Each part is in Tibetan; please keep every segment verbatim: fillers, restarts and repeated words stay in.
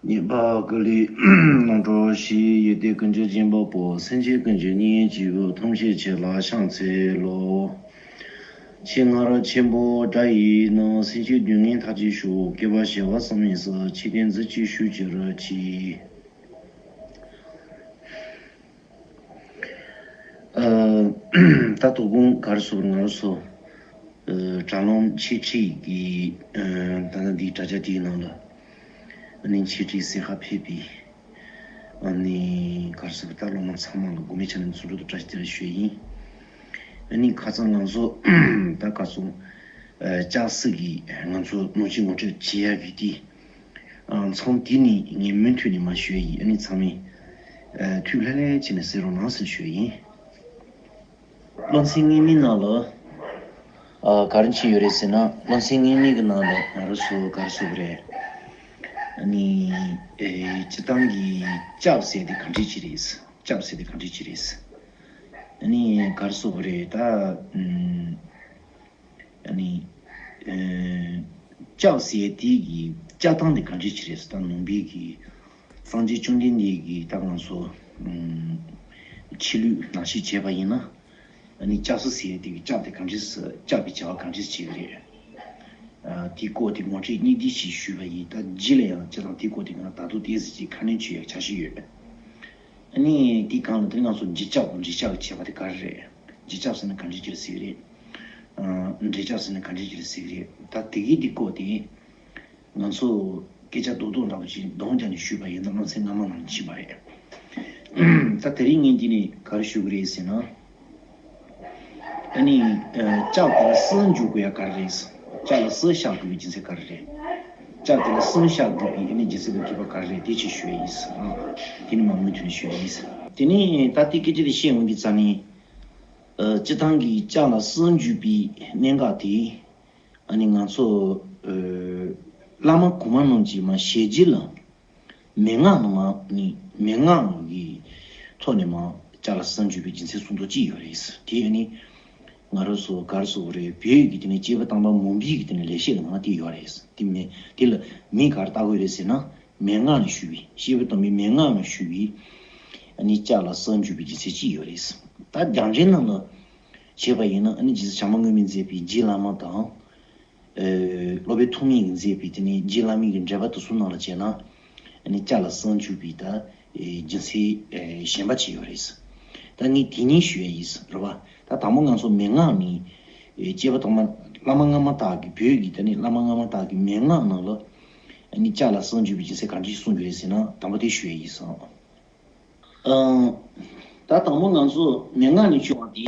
ཉེས་པ་ཀུན་ལས་རྣམ་གྲོལ་ཞིང་། ཡོན་ཏན་ཀུན་གྱི་སྦྱིན་པ་པོ། སེམས་ཅན་ཀུན་གྱི་གཉེན་གཅིག་པུ། ཐམས་ཅད་མཁྱེན་ལ་ཕྱག་འཚལ་ལོ། ཆེད་མངགས་ཆེན་པོ་སྒྲ་ཡིས་ནི། སེམས་ཅན་སྡུག་བསྔལ་མཐར་ཆེར་ཤོག་སྐྱེ་བ་བྱེ་བ་གསུམ་ཡི་སར། ཆོས་བསྟན་རྫུ་འཕྲུལ་ཞུགས་གྱུར་ཅིག་ཨ། ད་དོ་དགོང་ག་རེ་ཟེར་ང་རང་ཚོ་ཨ། དྲ་ལམ་འཆད་ཁྲིད་ཀྱི་ཨ། ད་ལྟ་འདིའི་དྲ་རྒྱ་དེའི་ནང་ལ་ཨ་ནི་འཆད་ཁྲིད་གསན་གར་ཕེབས་པའི་ཨ་ནི་ག་རེ་ཟེར་ད་སློབ་མ་ཚང་མ་ལ་དགོངས་པའི་ཆ་ནས་འཛུམ་དྲུག་ཏུ་བཀྲ་ཤིས་བདེ་ལེགས་ཞུ་ཡ་ཡིན། ཨ་ནི་ཁ་སང་ང་ཚོ་ད་ག་ཚོད་ཨ། ལྕགས་སྲེག་གི་ང་ཚོ་ནོར་གྱི་ངོ་སྤྲོད་བྱེད་ཡ་གི་དེ། ཨ། མཚམས་དེ་ནས་ངས་མུ་མཐུད་ནས་མར་ཞུ་ཡ་ཡིན། ཨ་ནི་ཚང་མས་ཨ། ཐུགས་ལྷོད་ལྷོད་བྱས་ནས་གསན་རོགས་གནང་ཟེར་ཞུ་ཡ་ཡིན། སློབ་ཚན་སྔོན་མའི་ནང་ལ་ཨ། ག་རེ་བྱས་ཡོད་རེད་ཟེར་ན། སློབ་ཚན་སྔོན་མའི་གི་ནང་ལ་ང་རང་ཚོ་ག་རེ་ཟེར་དགོས་རེད། ཨ་ནི་ཨེ། སྤྱིར་བཏང་གི་ལྕགས་ཟེར་དེ་ག་འདྲས་ཅིག་རེད། ལྕགས་ཟེར་དེ་ག་འདྲས་ཅིག་རེད། ཨ་ནི་ག་རེ་ཟེར་དགོས་རེད་ད། ཨམ། ཨ་ནི་ཨེ། ལྕགས་ཟེར་དེ་གི་བཅའ་སྟངས་དེ་ག་འདྲས་ཅིག་རེད་ཟེར། ད་ནང་པའི་གི་སངས་རྒྱས་བཅོམ་ལྡན་འདས་ཀྱིས་ད་ང་ཚོ་ཨམ། ཕྱི་ལུས་ནང་ཤི་བྱས་པ་ཡིན་ན། ཨ་ནི་སྐྱབས་སུ་ཟེར་དེ་གི་སྐྱབས་དེ་ག་འདྲས་སུ། སྐྱབས་ཀྱི་བྱ་བ་ག་འདྲས་བྱེད་ཀྱི་རེད། ཨ། དེའི་སྐོར་དེ་ངོ་སྤྲོད་སྙིང་བསྡུས་ཤིག་ཞུས་པ་ཡིན། ད་རྗེས་ལ་ཡང་སྤྱིར་བཏང་དེའི་སྐོར་དེ་ང་ད་དུང་ཏོག་ཙམ་ཅིག་ཁ་སྣོན་བྱེད་ཡག་འཆར་གཞི་ཡོད། ཨ་ནི་དེའི་སྒང་ལ་དེ་ང་ཚོ་འབྲེལ་ལྕགས་དང་འབྲེལ་ལྕགས་ཀྱི་བྱེད་པ་དེ་ག་རེ་རེད། འབྲེལ་ལྕགས་ཟེར་ན་ག་འདྲས་ཅིག་ཟེར་གྱི་རེད། ཨ། འབྲེལ་ལྕགས་ཟེར་ན་ག་འདྲས་ཅིག་ཟེར་གྱི་རེད། ད་དེ་གི་དེའི་སྐོར་དེ་ང་ཚོ་སྐད་ཆ་རྡོག་རྡོག་འདྲ་པོ་ཅིག་གདོང་བརྒྱབ་ནས་ཞུས་པ་ཡིན་ན་སློབ་ཚན་སྔ་མ་ནང་བཞིན་ཕྱིན་པ་རེད། ད་དེ་རིང་ངས་འདི་ནས་ག་རེ་ཞུ་གི་རེད་ཟེར་ན། ཨ་ནི་ཨ། ལྕགས་དེ་ལ་སྲི་འཇུག་དགོས་ཡ་ག་རེ་རེད། ལྕགས་ལ་སྲི་བཞག་དགོས་པའི་རྒྱུ་མཚན་ག་རེ་རེད། ལྕགས་དེ་ལ་སྲི་བཞག་དགོས་པའི་ཨ་ནི་རྒྱུ་མཚན་དང་དགོས་པ་ག་རེ་རེད། དེ་ཅིག་ཞུ་ཡ་ཡིན། ཨ། དེ་ནི་མར་མུ་མཐུད་ནས་ཞུ་ཡ་ཡིན། དེ་ནས་ད་ལྟའི་སྐད་ཆ་དེ་བཤད་འོང་དུས་ཙ་ནས། ཨ། སྤྱིར་བཏང་གི་ལྕགས་ལ་སྲི་འཇུག་པའི་གནད་འགག་དེ། ཨ་ནི་ང་ཚོ་ཨ། བླ་མ་གོང་མ་རྣམས་ཀྱིས་མར་ཞལ་རྗེས་ལ་མན་ངག་ནང་མར་ནི་མན་ངག་གི་ཐོག་ནས་མར་ལྕགས་ལ་སྲི་འཇུག་པའི་རྒྱུ་མཚན་གསུང་རྟོགས་ཅིག་ཡོད་རེད། དེ་ནི་ང་རང་ཚོ་ག་རེ་ཟེར་དགོས་རེད། བོད་ཀྱི་དེ་ནི་སྐྱེས་བུ་དམ་པ་མོན་པའི་གི་དེ་ནི་ལེགས་བཤད་ནང་དེ་ཡོད་རེད། དེ་མིན་དེ་ལ་མིང་ག་རེ་བཏགས་དགོས་རེད་ཟེར་ན། མན་ངག་ནས་ཞུས་པའི། སྐྱེས་བུ་དམ་པའི་མན་ངག་ནས་ཞུས་པའི་ཨ་ནི་ལྕགས་ལ་སྲི་འཇུག་པའི་རྒྱུ་མཚན་ཅིག་ཡོད་རེད། ད་རྒྱ་འགྲེལ་ནང་ལ་བྱས་པ་ཡིན་ན། ཨ་ནི་རྗེ་བཙུན་བྱམས་པ་མགོན་པོས་མཛད་པའི་རྗེ་བླ་མ་དང་། ཨེ། སློབ་དཔོན་ཐོགས་མེད་ཀྱིས་མཛད་པའི་དེ་ནི་རྗེ་བླ་མའི་གི་འགྲེལ་པ་དེ་ཚོའི་ནང་ལ་བྱས་ན། ཨ་ནི་ལྕགས་ལ་སྲི་འཇུག་པའི་ད་ཨེ། རྒྱུ་མཚན་ཨེ། གཞན་པ་ཅིག་ཡོད་རེད། ད་ངས་དེ་གཉིས་ཞུ་ཡ་ཡིན། རེད་པ། ད་དང་པོ་ང་ཚོ་མན་ངག་ནི་ཨེ། སྐྱེས་བུ་དམ་པ་བླ་མ་སྔ་མ་དག་གི། བོད་ཀྱི་དེ་ནི་བླ་མ་སྔ་མ་དག་གི་མན་ངག་ནང་ལ་ཨ་ནི་ལྕགས་ལ་སྲི་འཇུག་པའི་རྒྱུ་མཚན་ག་འདྲ་ཞིག་གསུངས་ཡོད་རེད་ཟེར་ན། དང་པོ་དེ་ཞུ་ཡ་ཡིན། ཨང་། ད་དང་པོ་ང་ཚོ་མན་ངག་ནས་བྱུང་བ་དེ་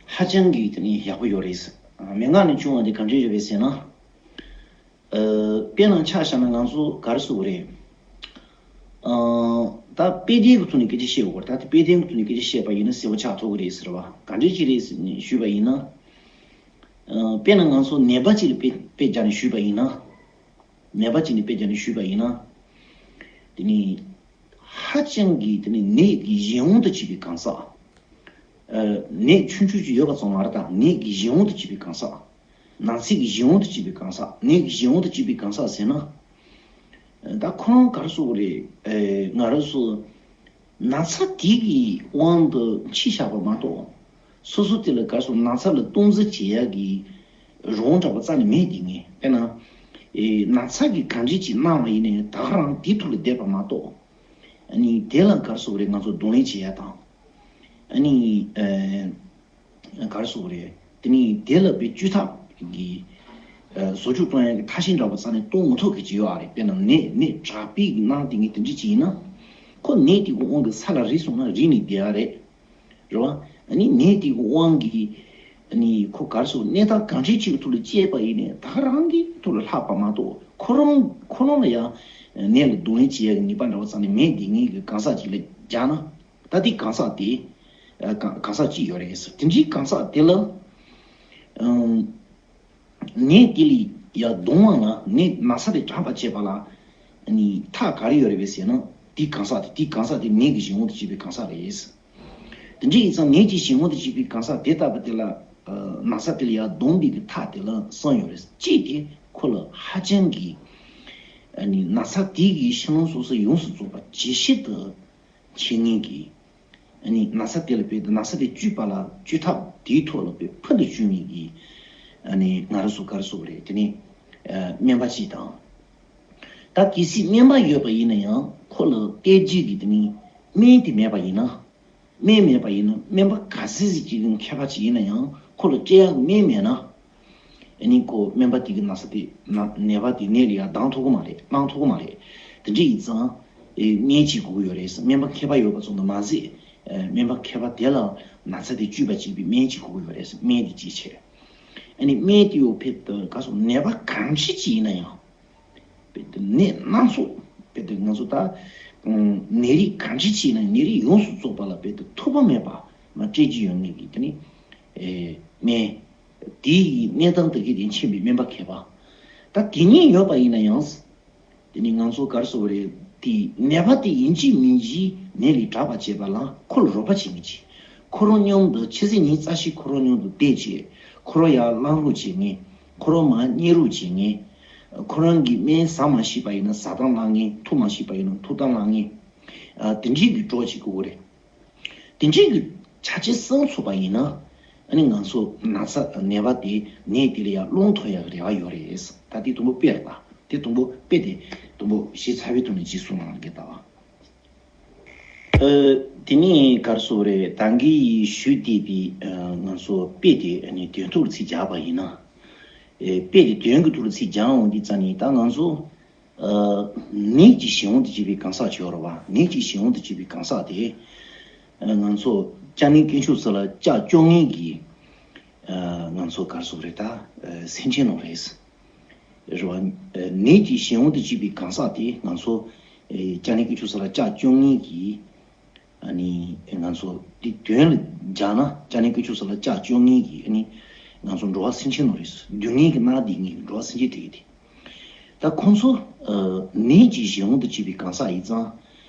ཧ་ཅང་གི་དེ་ནི་ཡག་པོ་ཡོད་རེད། ཨ། མན་ངག་ནས་བྱུང་བ་དེ་ག་འདྲས་རེད་པས་ཟེར་ན། ཨ། དཔེར་ན་ཆ་བཞག་ན་ང་ཚོ་ག་རེ་ཟེར་དགོས་རེད། ཨ། ད་དཔེ་དོན་གྱི་ཐོག་ནས་སྐད་ཆ་བཤད་དགོས་རེད། ད་དེ་དཔེ་དོན་གྱི་ཐོག་ནས་སྐད་ཆ་བཤད་པ་ཡིན་ན་གསལ་པོ་ཆགས་ཐུབ་ཀྱི་རེད་ཟེར་བ། ག་འདྲས་ཅིག་རེད་ཟེར་ནས་ཞུས་པ་ཡིན་ན། ཨ། དཔེར་ན་ང་ཚོ་ནད་པ་ཅིག་ལ་དཔེ་དཔེ་བརྒྱབ་ནས་ཞུས་པ་ཡིན་ན། ནད་པ་ཅིག་ནས་དཔེ་བརྒྱབ་ནས་ཞུས་པ་ཡིན་ན། དེ་ནི་ཧ་ཅང་གི་དེ་ནི་ནད་ཀྱི་གཞན་དབང་དུ་བྱས་པའི་གང་ཟག་ཨ། ནད་ཆུང་ཆུང་ཅིག་ཡོད་པ་ཙམ་མ་རེད། ད་ནད་ཀྱི་གཞན་དབང་དུ་བྱས་པའི་གང་ཟག་ན་ཚ་གི་གཞན་དབང་དུ་བྱས་པའི་གང་ཟག་ནད་ཀྱི་གཞན་དབང་དུ་བྱས་པའི་གང་ཟག་ཟེར་ན། ད་ཁོ་རང་ག་རེ་ཟེར་དགོས་རེད། ཨེ། ང་རང་ཚོ་ན་ཚ་དེ་གི་དབང་དུ་ཕྱིན་བཞག་པ་མ་གཏོགས། སོ་སོ་དེ་ལ་ག་རེ་ཟེར། ན་ཚ་ལ་སྟངས་འཛིན་བྱེད་ཡག་གི་རང་དབང་འདྲ་པོ་རྩ་ནས་མེད། དེ་ངས་དཔེར་ན། ཨེ། ན་ཚ་གིས་ག་འདྲས་ཅིག་གནང་བ་ཡིན་ནའི་ད་ག་རང་དེའི་ཐོག་ལ་བསྡད་པ་མ་གཏོགས། ཨ་ནི་དེ་ལ་ག་རེ་ཟེར་དགོས་རེད། ང་ཚོ་གདོང་ལེན་བྱེད་ཡག་དང་། ཨ་ནི་ཨེ། ག་རེ་ཟེར་དགོས་རེད། དེ་ནི་དེ་ལ་དཔེ་བཅོས་ཐབས་ཀྱི་ཨ། བཟོ་བཅོས་གཏོང་ཡག་གི་ཐབས་ཤེས་འདྲ་པོ་རྩ་ནས་གཏོང་མི་ཐུབ་མཁན་ཅིག་ཡོད་རེད། དཔེར་ན་ནད་ནད་དྲག་པོའི་གི་ནང་དེ་ངས་དེ་འདྲས་ཅིག་ཡིན་ན། ཁོ་ནད་དེ་གི་དབང་གིས་ས་ལ་རིལ་སོང་ན་རིལ་ནས་བསྡད་ཡག་རེད། རེད་པ། ཨ་ནི་ནད་དེ་གི་དབང་གིས་ཨ་ནི་ཁོ་ག་རེ་ཟེར། གནས་སྟངས་གང་འདྲ་ཅིག་གི་ཐོག་ལ་སྐྱེས་པ་ཡིན་ནའི་ད་ག་རང་གི་ཐོག་ལ་ལྷག་པ་མ་གཏོགས། ཁོ་རང་ཁོ་རང་ལ་ཡང་ནད་ལ་གདོང་ལེན་བྱེད་ཡག་གི་ནུས་པ་འདྲ་པོ་རྩ་ནས་མེད། དེ་ངས་གི་གང་ཟག་ཅིག་ལ་སྦྱར་ན། ད་དེ་གང་ཟག་དེ་ཨ། གང་གང་ཟག་ཅིག་ཡོད་རེད་ཟེར། དེ་འདྲའི་གང་ཟག་དེ་ལ་ཨང་། ནད་དེ་ལས་ཡར་ལྡང་བ་ལ། ནད་ན་ཚ་དེ་དྲག་པ་བྱེད་པ་ལ་ཨ་ནི་ཐབས་ག་རེ་ཡོད་རེད་པས་ཟེར་ན། དེ་གང་ཟག་དེ་དེ་གང་ཟག་དེ་ནད་ཀྱི་གཞན་དབང་དུ་བྱས་པའི་གང་ཟག་རེད། དེ་འདྲ་ཡིན་ཙང་ནད་ཀྱི་གཞན་དབང་དུ་བྱས་པའི་གང་ཟག་དེ་ལྟ་བུ་དེ་ལ་ཨ། ན་ཚ་དེ་ལ་ཡར་ལྡང་བའི་གི་ཐབས་དེ་ལ་གསུམ་ཡོད་རེད། གཅིག་དེ་ཁོ་ལ་ཧ་ཅང་གི་ ཨ་ནི་ན་ཚ་དེ་གི་ཤ་རླུང་སོ་སོ་ཡོངས་སུ་རྫོགས་པ་ཇེ་ཞིབ་ཏུ་ཕྱིན་མཁན་གྱི། ཨ་ནི་ན་ཚ་དེ་ལ་དཔེ་དེ་ན་ཚ་དེ་བཅོས་པ་ལ་བཅོས་ཐབས་དེའི་ཐོག་ལ་དཔེ་ཕུལ་དུ་བྱུང་མཁན་གྱི། ཨ་ནི་ང་རང་ཚོ་ག་རེ་ཟེར་དགོས་རེད། དེ་ནི་ཨ་སྨན་པ་གཅིག་དང་། ད་གལ་སྲིད་སྨན་པ་ཡོད་པ་ཡིན་ན་ཡང་ཁོ་ལ་བལྟས་རྗེས་ཀྱི་དེ་ནི་སྨན་དེ་མེད་པ་ཡིན་ན། སྨན་མེད་པ་ཡིན་ན་སྨན་པ་ག་ཚོད་ཅིག་གི་མཁས་པ་ཅིག་ཡིན་ན་ཡང་ཁོ་ལ་སྤྲད་ཡག་སྨན་མེད་ན། ཨ་ནི་ཁོ་སྨན་པ་དེ་གི་ན་ཚ་དེ་ན་ནད་པ་དེ་ནད་ལས་ཡར་ལྡང་ཐུབ་ཀྱི་མ་རེད། བླང་ཐུབ་ཀྱི་མ་རེད། དེ་འདྲ་ཡིན་ཙང་ཨེ་སྨན་གཅིག་དགོས་ཀྱི་ཡོད་རེད། སྨན་པ་མཁས་པ་ཡོད་པ་ཙམ་དུ་མ་ཟད། ཨེ་སྨན་པ་མཁས་པ་དེ་ལ་ན་ཚ་དེ་བཅོས་པ་བྱེད་པའི་སྨན་གཅིག་དགོས་ཀྱི་ཡོད་རེད། སྨན་དེ་གཅིག་བྱས། ཨ་ནི་སྨན་དེ་ཡོད་ཕེབས་དུ་ག་སོ་ནད་པ་གང་ཅི་ཅིག་ཡིན་ན་ཡང་། དཔེ་དེ་ནད་སྣ་ཚོགས། དཔེ་དེ་ང་ཚོ་ད་ཨུམ་ནད་རིགས་གང་ཅི་ཅིག་ཡིན་ན་ནད་རིགས་ཡོངས་སུ་རྫོགས་པ་ལ་དཔེ་དེ་ཐུག་པ་མེད་པ་མ་སྤྲད་ཀྱི་ཡོད་ངེས་ཀྱི་དེ་ནི་ཨེ་སྨན། དེའི་གནས་སྟངས་དེ་གའི་དེ་མཁྱེན་པའི་སྨན་པ་མཁས་པ། ད་དེ་གཉིས་ཡོད་པ་ཡིན་ན་ཡང་། དེ་ནི་ང་ཚོ་ག་རེ་ཟེར་དགོས་རེད། དེ་ནད་པ་དེ་ཡིན་གཅིག་མིན་གཅིག་ནད་ལས་དྲག་པ་བྱེད་པ་ལ་ཁོ་ལ་རོགས་པ་བྱེད་མི་བྱེད། ཁོ་རང་མཉམ་དུ་ཕྱི་ཚེས་ཉི་ཤུ་རྩ་བཞི་ཁོ་རང་མཉམ་དུ་བསྡད་བྱས། ཁོ་རང་ཡར་ལངས་རོགས་བྱེད་ངེས། ཁོ་རང་མར་བསྙེགས་རོགས་བྱེད་ངེས། ཁོ་རང་གིས་སྨན་ཟ་མ་ཤེས་པ་ཡིན་ན་ཟ་སྟངས་བསླང་ངེས། འཐུང་མ་ཤེས་པ་ཡིན་ན་འཐུང་སྟངས་བསླང་ངེས། ཨ་དེ་འདྲའི་གི་གྲོགས་བྱེད་དགོས་ཀྱི་རེད། དེ་འདྲའི་གི་ཆ་རྐྱེན་གསུམ་ཚུགས་པ་ཡིན་ན། ཨ་ནི་ང་ཚོ་ན་ཚ་ནད་པ་དེ་ནད་དེ་ལ་ཡང་སློང་ཐུབ་ཡག་གི་རེ་བ་ཡོད་རེད། ད་དེ་དང་པོ་དཔེ་རེད་པ། དེ་དང་པོ་དཔེ་དེ་དང་པོ་གཞི་ཚ་བའི་ཐོག་ནས་རྗེས་སུ་གནང་གི་ལྟ་བ། ཨ་དེ་ནས་ག་རེ་ཟེར་དགོས་རེད། ད་གིན་ཞུས་བསྡད་པའི་ཨ་ང་ཚོ་དཔེ་དེ་ཨ་ནི་དོན་ཐོག་ལ་ཚིག་རྒྱག་པ་ཡིན་ན། ཨེ་དཔེ་དེ་དོན་གྱི་ཐོག་ལ་ཚིག་རྒྱག་འོང་དུས་ཙ་ནས་ད་ང་ཚོ་ཨ་ནད་ཀྱི་གཞན་དབང་དུ་བྱས་པའི་གང་ཟག་ཅིག་ཡོད་རེད་པ། ནད་ཀྱི་གཞན་དབང་དུ་བྱས་པའི་གང་ཟག་དེ་ཨ་ང་ཚོ་སྐྱབས་གནས་དཀོན་མཆོག་གསུམ་ལ་ལྕགས་སྐྱོར་མཁན་གྱི་ཨ་ང་ཚོ་ག་རེ་ཟེར་དགོས་རེད། ད་ཨ་སེམས་ཅན་རྣམས་རེད། རེད་པ། ཨ་ནད་ཀྱི་གཞན་དབང་དུ་བྱས་པའི་གང་ཟག་དེ་ང་ཚོ་ཨེ་སྐྱབས་གནས་དཀོན་མཆོག་གསུམ་ལ་ལྕགས་སྐྱོར་མཁན་གྱི་ཨ་ནི་ང་ཚོ་དེ་དོན་ལ་སྦྱར་ན་སྐྱབས་གནས་དཀོན་མཆོག་གསུམ་ལ་ལྕགས་སྐྱོར་མཁན་གྱི་ཨ་ནི་ང་ཚོ་འགྲོ་བ་སེམས་ཅན་རྣམས་རེད། སྡུག་བསྔལ་གྱིས་མནར་བསྡད་མཁན་གྱི་འགྲོ་བ་སེམས་ཅན་དེ་ཡིན་ཏེ། ད་ཁོང་ཚོ་ཨ་ནད་ཀྱི་གཞན་དབང་དུ་བྱས་པའི་གང་ཟག་ཡིན་ཙང་།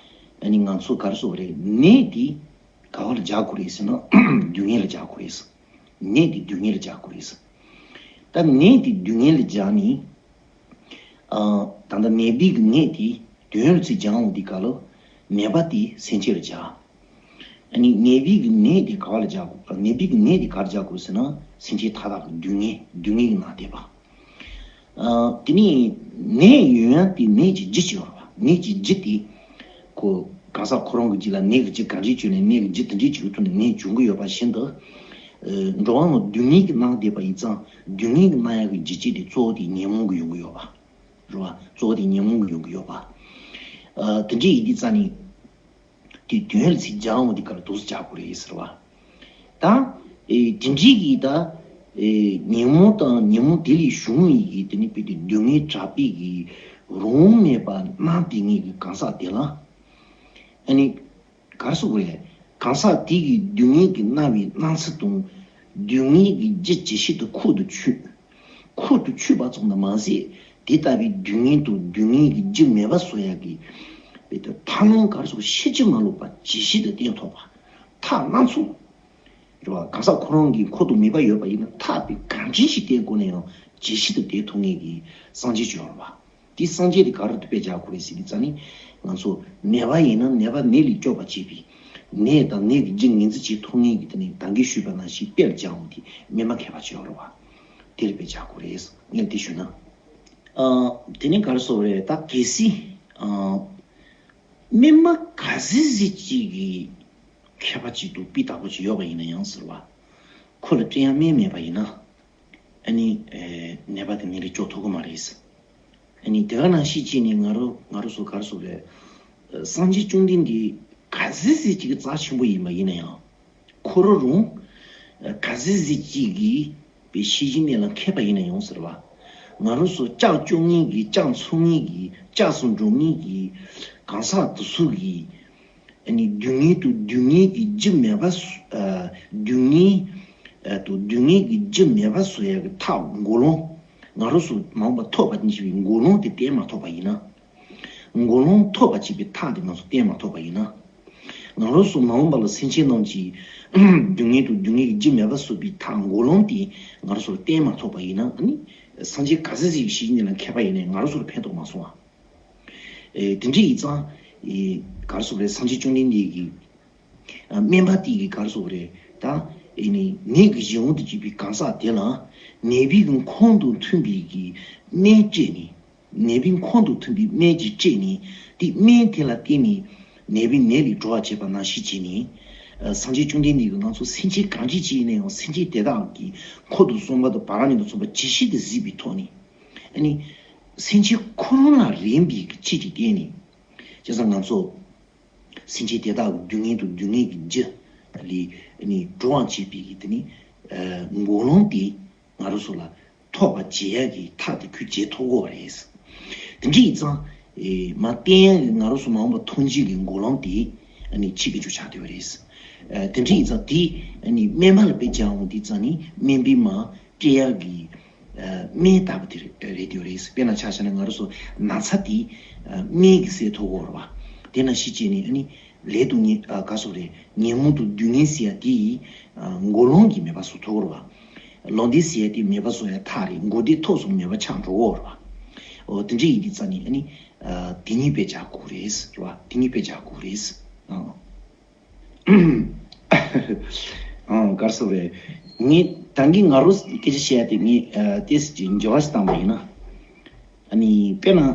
ཨ་ནི་ང་ཚོ་ག་རེ་ཟེར་དགོས་རེད། ནད་དེ་ག་བ་ལ་སྦྱར་དགོས་རེད་ཟེར་ན་སྡུག་བསྔལ་ལ་སྦྱར་དགོས་རེད། ནད་དེ་སྡུག་བསྔལ་ལ་སྦྱར་དགོས་རེད། ད་ནད་དེ་སྡུག་བསྔལ་ལ་སྦྱར་ནས། ཨ་ད་ལྟ་ནད་པའི་གི་ནད་དེ་དོན་ལ་ཚིག་སྦྱང་འོང་དུས་སྐབས་ལ་ནད་པ་དེ་སེམས་ཅན་ལ་སྦྱར། ཨ་ནི་ནད་པའི་གི་ནད་དེ་ག་བ་ལ་སྦྱར་དགོས། ནད་པའི་གི་ནད་དེ་ག་རེ་སྦྱར་དགོས་ཟེར་ན་སེམས་ཅན་མཐའ་དག་གི་སྡུག་བསྔལ་སྡུག་བསྔལ་གྱིས་མནར་བསྡད་པ། ཨ་དེ་ནས་ནད་ཡོང་ཡག་དེ་ནད་ཀྱི་རྒྱུ་ཅིག་ཡོད་རེད་པ། ནད་ཀྱི་རྒྱུ་དེ་ཁོ་གང་ཟག་ཁོ་རང་གི་རྒྱུད་ལ་ནད་ཀྱི་རྒྱུ་ག་འདྲས་བྱུང་ནས་ནད་ཀྱི་རྒྱུ་དེ་འདྲས་ཀྱི་འོག་ཏུ་ནས་ནད་བྱུང་གི་ཡོད་པ་བཞིན་དུ། ཨ་འགྲོ་བ་རྣམས་སྡུག་བསྔལ་གྱིས་མནར་བསྡད་པ་ཡིན་ཙང་སྡུག་བསྔལ་གྱིས་མནར་ཡག་གི་རྒྱུ་རྐྱེན་དེ་གཙོ་བོ་དེ་ཉོན་མོངས་ཀྱིས་ཡོང་གི་ཡོད་པ། རེད་པ། གཙོ་བོ་དེ་ཉོན་མོངས་ཀྱིས་ཡོང་གི་ཡོད་པ། ཨ་དེ་འདྲས་ཡིན་དུས་ཙ་ནས། དེ་དོན་ལ་ཚིག་སྦྱང་འོང་དུས་སྐབས་ལ་འདུག་སེ་སྦྱར་དགོས་རེད་ཟེར་བ། ད་ཨེ་དེ་འདྲའི་གི་ད་ཨེ་ཉོན་མོངས་དང་ཉོན་མོངས་དེ་ལས་བྱུང་བའི་གི་དེ་ནི་དཔེ་དེ་སྡུག་བསྔལ་དྲག་པོའི་གི་རང་དབང་མེད་པར་མནར་བསྡད་མཁན་གྱི་གང་ཟག་དེ་ལ། ཨ་ནི་ག་རེ་ཟེར་དགོས་རེད། གང་ཟག་དེ་གི་སྡུག་བསྔལ་གྱིས་མནར་བའི་སྣང་ཚུལ་དང་། སྡུག་བསྔལ་གྱི་རྒྱུ་ཇི་ཞིག་ཏུ་ཁོང་དུ་ཆུད། ཁོང་དུ་ཆུད་པ་ཙམ་དུ་མ་ཟད། དེ་ལྟ་བུའི་སྡུག་བསྔལ་དང་སྡུག་བསྔལ་གྱི་རྒྱུ་མེད་པ་བཟོ་ཡག་གི་དཔེ་དེ་ཐབས་ལམ་ག་རེ་ཟེར་དགོས། ཤེས་བྱ་མ་ལོག་པ་ཇི་ཞིག་ཏུ་བསྟན་ཐུབ་པ། ཐབས་སྣ་ཚོགས། རེད་པ། གང་ཟག་ཁོ་རང་གི་ཁོང་དུ་མེད་པ་ཡོད་པ་ཡིན་ན་ཐབས་དཔེ་གང་ཅི་ཞིག་བསྟན་དགོས་ན་ཡང་ཇི་ཞིག་ཏུ་བསྟན་ཐུབ་མཁན་གྱི་སངས་རྒྱས་ཅིག་ཡོད་རེད་པ། དེ་སངས་རྒྱས་དེ་ག་རེ་དཔེ་སྦྱར་དགོས་རེད་ཟེར་དུས་ཙ་ནི། ང་ཚོ་ནད་པ་ཡིན་ན་ནད་པ་ནད་ལས་སྐྱོབ་པ་བྱེད་པའི། ནད་དང་ནད་ཀྱི་རྒྱུ་ངོས་འཛིན་བྱེད་ཐུབ་མཁན་གྱི་དེ་ནི་ད་གིན་ཞུས་པ་ནང་བཞིན་དཔེ་ལ་སྦྱར་འོང་དུས་སྨན་པ་མཁས་པ་ཅིག་ཡོད་རེད་པ། དེ་ལ་དཔེ་སྦྱར་དགོས་རེད། ངས་དེ་ཞུས་ན། ཨ་དེ་ནི་ག་རེ་ཟེར་དགོས་རེད། ད་གལ་སྲིད་ཨ་སྨན་པ་ག་ཚོད་ཅིག་གི་མཁས་པ་ཅིག་འདུག་སྤུས་དག་པོ་ཅིག་ཡོད་པ་ཡིན་ན་ཡང་ཟེར་བ། ཁོ་ལ་སྤྲད་ཡག་སྨན་མེད་པ་ཡིན་ན། ཨ་ནི་ཨེ་ནད་པ་དེ་ནད་ལས་སྐྱོབ་ཐུབ་ཀྱི་མ་རེད། ཨ་ནི་དེ་ག་ནང་བཞིན་བྱས་ནས་ང་རང་ང་རང་ཚོ་ག་རེ་ཟེར་དགོས་རེད། ཨ་སངས་རྒྱས་བཅོམ་ལྡན་འདས་ག་ཚོད་ཅིག་གི་རྩ་ཆེན་པོ་ཡིན་པ་ཡིན་ན་ཡང་། ཁོ་རང་རང་ཨ་ག་ཚོད་ཅིག་གི་དཔེ་ཤེས་བཞིན་ནད་ལ་མཁས་པ་ཡིན་ན་ཡང་ཟེར་བ། ང་རང་ཚོ་ལྕགས་སྐྱོར་མཁན་གྱི་ལྕགས་འཚོང་མཁན་གྱི་ལྕགས་སུ་འགྲོ་མཁན་གྱི་གང་ཟག་དེ་ཚོ་གི། ཨ་ནི་སྡུག་བསྔལ་དང་སྡུག་བསྔལ་གྱི་རྒྱུ་མེད་པ་བཟོ། ཨ་སྡུག་བསྔལ་ཨ་དང་སྡུག་བསྔལ་གྱི་རྒྱུ་མེད་པ་བཟོ་ཡག་གི་ཐབས་འགོག་སློང་། ང་རང་ཚོ་མ་འོངས་པ་ཐོབ་པ་ཅིག་གི་འགོག་སློང་དེ་བསྟན་མ་ཐུབ་པ་ཡིན་ན། འགོག་སློང་ཐོབ་པ་བྱེད་པའི་ཐབས་དེ་ང་ཚོ་བསྟན་མ་ཐུབ་པ་ཡིན་ན། ང་རང་ཚོ་མ་འོངས་པ་ལ་སེམས་ཅན་རྣམས་ཀྱི་སྡུག་བསྔལ་དང་སྡུག་བསྔལ་གྱི་རྒྱུ་མེད་པ་བཟོ་བའི་ཐབས་འགོག་སློང་དེ་ང་རང་ཚོ་ལ་བསྟན་མ་ཐུབ་པ་ཡིན་ན། ཨ་ནི་སངས་རྒྱས་ག་ཚོད་ཅིག་ཤེས་བཞིན་ནད་ལ་མཁས་པ་ཡིན་ནའི་ང་རང་ཚོ་ལ་ཕན་ཐོགས་མ་སོང་ཨ། ཨེ་དེ་འདྲ་ཡིན་ཙང་ཨེ་ག་རེ་ཟེར་དགོས་རེད། སངས་རྒྱས་བཅོམ་ལྡན་འདས་ཀྱིས་ཨ་སྨན་པ་དེ་གིས་ག་རེ་ཟེར་དགོས་རེད། ད་ཨེ་ནི་ནད་ཀྱི་གཞི་དབང་དུ་གྱུར་པའི་གང་ཟག་དེ་ལ་ནད་པའི་གི་ཁོང་དུ་མཐུན་པའི་གི་སྨན་སྤྲད་ནས། ནད་པའི་ཁོང་དུ་མཐུན་པའི་སྨན་ཅིག་སྤྲད་ནས། དེ་སྨན་དེ་ལ་བརྟེན་ནས་ནད་པའི་ནད་ལས་གྲོལ་བར་བྱེད་པ་ནང་བཞིན་བྱས་ནས། ཨ་སངས་རྒྱས་བཅོམ་ལྡན་འདས་ཀྱིས་ང་ཚོ་སེམས་ཅན་གང་ཅི་ཅིག་ཡིན་ན་ཡང་སེམས་ཅན་དེ་དག་གི་འཁོར་དང་གསུམ་པ་དང་བར་གཉིས་དང་མཚུངས་པ་ཇི་ཞིག་ཏུ་གཟིགས་པའི་ཐོག་ནས། ཨ་ནི་སེམས་ཅན་ཁོ་རང་ལ་རན་པའི་ཆེད་ཀྱི་བརྟེན་ནས། བྱས་ཙང་ང་ཚོ་སེམས་ཅན་དེ་དག་གི་སྡུག་བསྔལ་དང་སྡུག་བསྔལ་གྱི་རྒྱུ་ལས་ཨ་ནི་གྲོལ་བར་བྱེད་པའི་གི་དེ་ནི་ཨ་འགོག་ལམ་དེ་ང་རང་ཚོ་ལ་ཐོབ་པར་བྱེད་ཡག་གི་ཐབས་དེ་ཁོས་བྱེད་ཐུབ་ཀྱི་ཡོད་རེད། དེ་འདྲ་ཡིན་ཙང་ཨེ་མ་བསྟན་ཡག་གི་ང་རང་ཚོ་མ་འོངས་པ་ཐོན་སྐྱེད་ཀྱི་འགོག་ལམ་དེ་ཨ་ནི་ཕྱི་གི་འཇུག་ཆགས་བསྡད་ཡོད་རེད། ཨ་དེ་འདྲ་ཡིན་ཙང་དེ་ཨ་ནི་སྨན་པ་ལ་དཔེ་བྱས་འོང་དུས་ཙང་ནི་སྨན་པས་མར་སྤྲད་ཡག་གི་ཨ་སྨན་ལྟ་བུ་དེ་རེད་རེད་དེ་ཡོད་རེད། དཔེར་ན་ཆ་བཞག་ན་ང་རང་ཚོ་ན་ཚ་དེ་ཨ་སྨན་གྱིས་སེལ་ཐུབ་ཀྱི་ཡོད་རེད་པ། དེ་ནང་བཞིན་བྱས་ནས་ཨ་ནི་ལས་དང་ཉེ་ཨ་ག་རེ་ཟེར་དགོས་རེད། ཉོན་མོངས་དང་སྡུག་བསྔལ་ཟེར་ཡག་དེ་ཡིས་ཨ་འགོག་ལམ་གྱིས་མེད་པ་བཟོ་ཐུབ་ཀྱི་ཡོད་རེད་པ། ལོག་འདྲེན་ཟེར་ཡག་དེ་མེད་པ་བཟོ་ཡག་ཐབས་རེད། འགོག་བདེན་ཐོག་སོང་མེད་པ་ཆགས་འགྲོ་གི་ཡོད་རེད་པ། འོ་དེ་འདྲ་ཡིན་དུས་ཙང་ནི་ཨ་ནི་ཨ་དེ་གཉིས་དཔེ་བྱ་དགོས་རེད་རེད་པ། དེ་གཉིས་དཔེ་བྱ་དགོས་རེད། ཨ། ཨང་། ག་རེ་ཟེར་དགོས་རེད། ངས་ད་གིན་ང་རང་སྐད་ཆ་བཤད་ཡ་དེ་ངས་ཨ་ཏོག་ཙམ་ཅིག་འགྱུར་བ་ཞིག་བཏང་པ་ཡིན་ན། ཨ་ནི་དཔེར་ན་ཨ་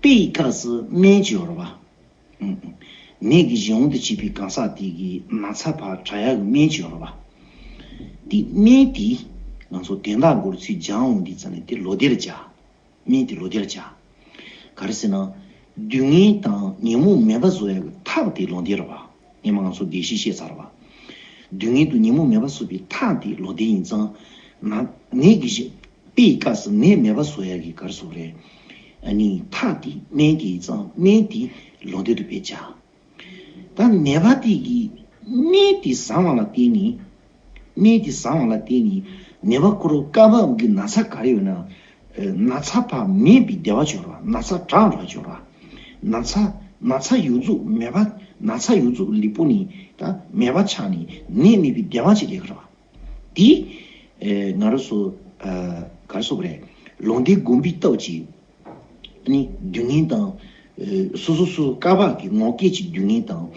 དཔེ་ཡི་སྐབས་སུ་སྨན་ཅིག་ཡོད་རེད་པ། ཨང་། ནད་ཀྱི་གཞི་དབང་དུ་བྱས་པའི་གང་ཟག་དེ་གི་ན་ཚ་ཕར་དྲག་ཡག་གི་སྨན་ཅིག་ཡོད་རེད་པ། དེ་སྨན་དེ་ང་ཚོ་དོན་དག་འགོར་ཚུལ་སྦྱང་འོང་དུས་ཙང་ནས་དེ་ལོག་འདྲེན་ལ་བྱ། སྨན་དེ་ལོག་འདྲེན་ལ་བྱ། ག་རེ་ཟེར་ན། སྡུག་བསྔལ་དང་ཉོན་མོངས་མེད་པ་བཟོ་ཡག་གི་ཐབས་དེ་ལོག་འདྲེན་རེད་པ། སྔོན་མ་ང་ཚོ་འགྲེལ་བཤད་བཤད་ཚར་བ། སྡུག་བསྔལ་དང་ཉོན་མོངས་མེད་པ་བཟོ་བའི་ཐབས་དེ་ལོག་འདྲེན་ཡིན་ཙང་། ན་ནད་ཀྱི་གཞི་དཔེ་ཡི་སྐབས་སུ་ནད་མེད་པ་བཟོ་ཡག་གི་ག་རེ་ཟེར་དགོས་རེད། ཨ་ནི་ཐབས་དེ་སྨན་དེ་ཡིན་ཙང་སྨན་དེ་ལོག་འདྲེན་དུ་དཔེ་བྱ། ད་ནད་པ་དེ་གིས་སྨན་དེ་བཟའ་བ་ལ་བརྟེན་ནས། སྨན་དེ་བཟའ་བ་ལ་བརྟེན་ནས་ནད་པ་ཁོ་རང་སྐབས་བབ་ཀྱི་ན་ཚ་ག་རེ་ཡོད་ན། ཨ་ན་ཚ་ཕར་མེད་པའི་བདེ་བ་ཅིག་ཡོད་རེད་པ། ན་ཚ་དྲག་འགྲོ་བ་ཅིག་ཡོད་རེད་པ། ན་ཚ་ན་ཚ་ཡོངས་རྫོགས་མེད་པ། ན་ཚ་ཡོངས་རྫོགས་ལུས་པོ་ནས་ད་མེད་པ་ཆགས་ནས་ནད་མེད་པའི་བདེ་བ་ཅིག་སླེབས་ཀྱི་རེད་པ། དེ་ཨེ་ང་རང་ཚོ་ཨ་ག་རེ་ཟེར་དགོས་རེད། ལོག་འདྲེན་བསྒོམ་པའི་སྟོབས་ཀྱིས། ཨ་ནི་སྡུག་བསྔལ་དང་། ཨེ་སོ་སོ་སོ་སྐབས་བབ་ཀྱི་ངོ་སྐལ་གྱི་སྡུག་བསྔལ་དང་།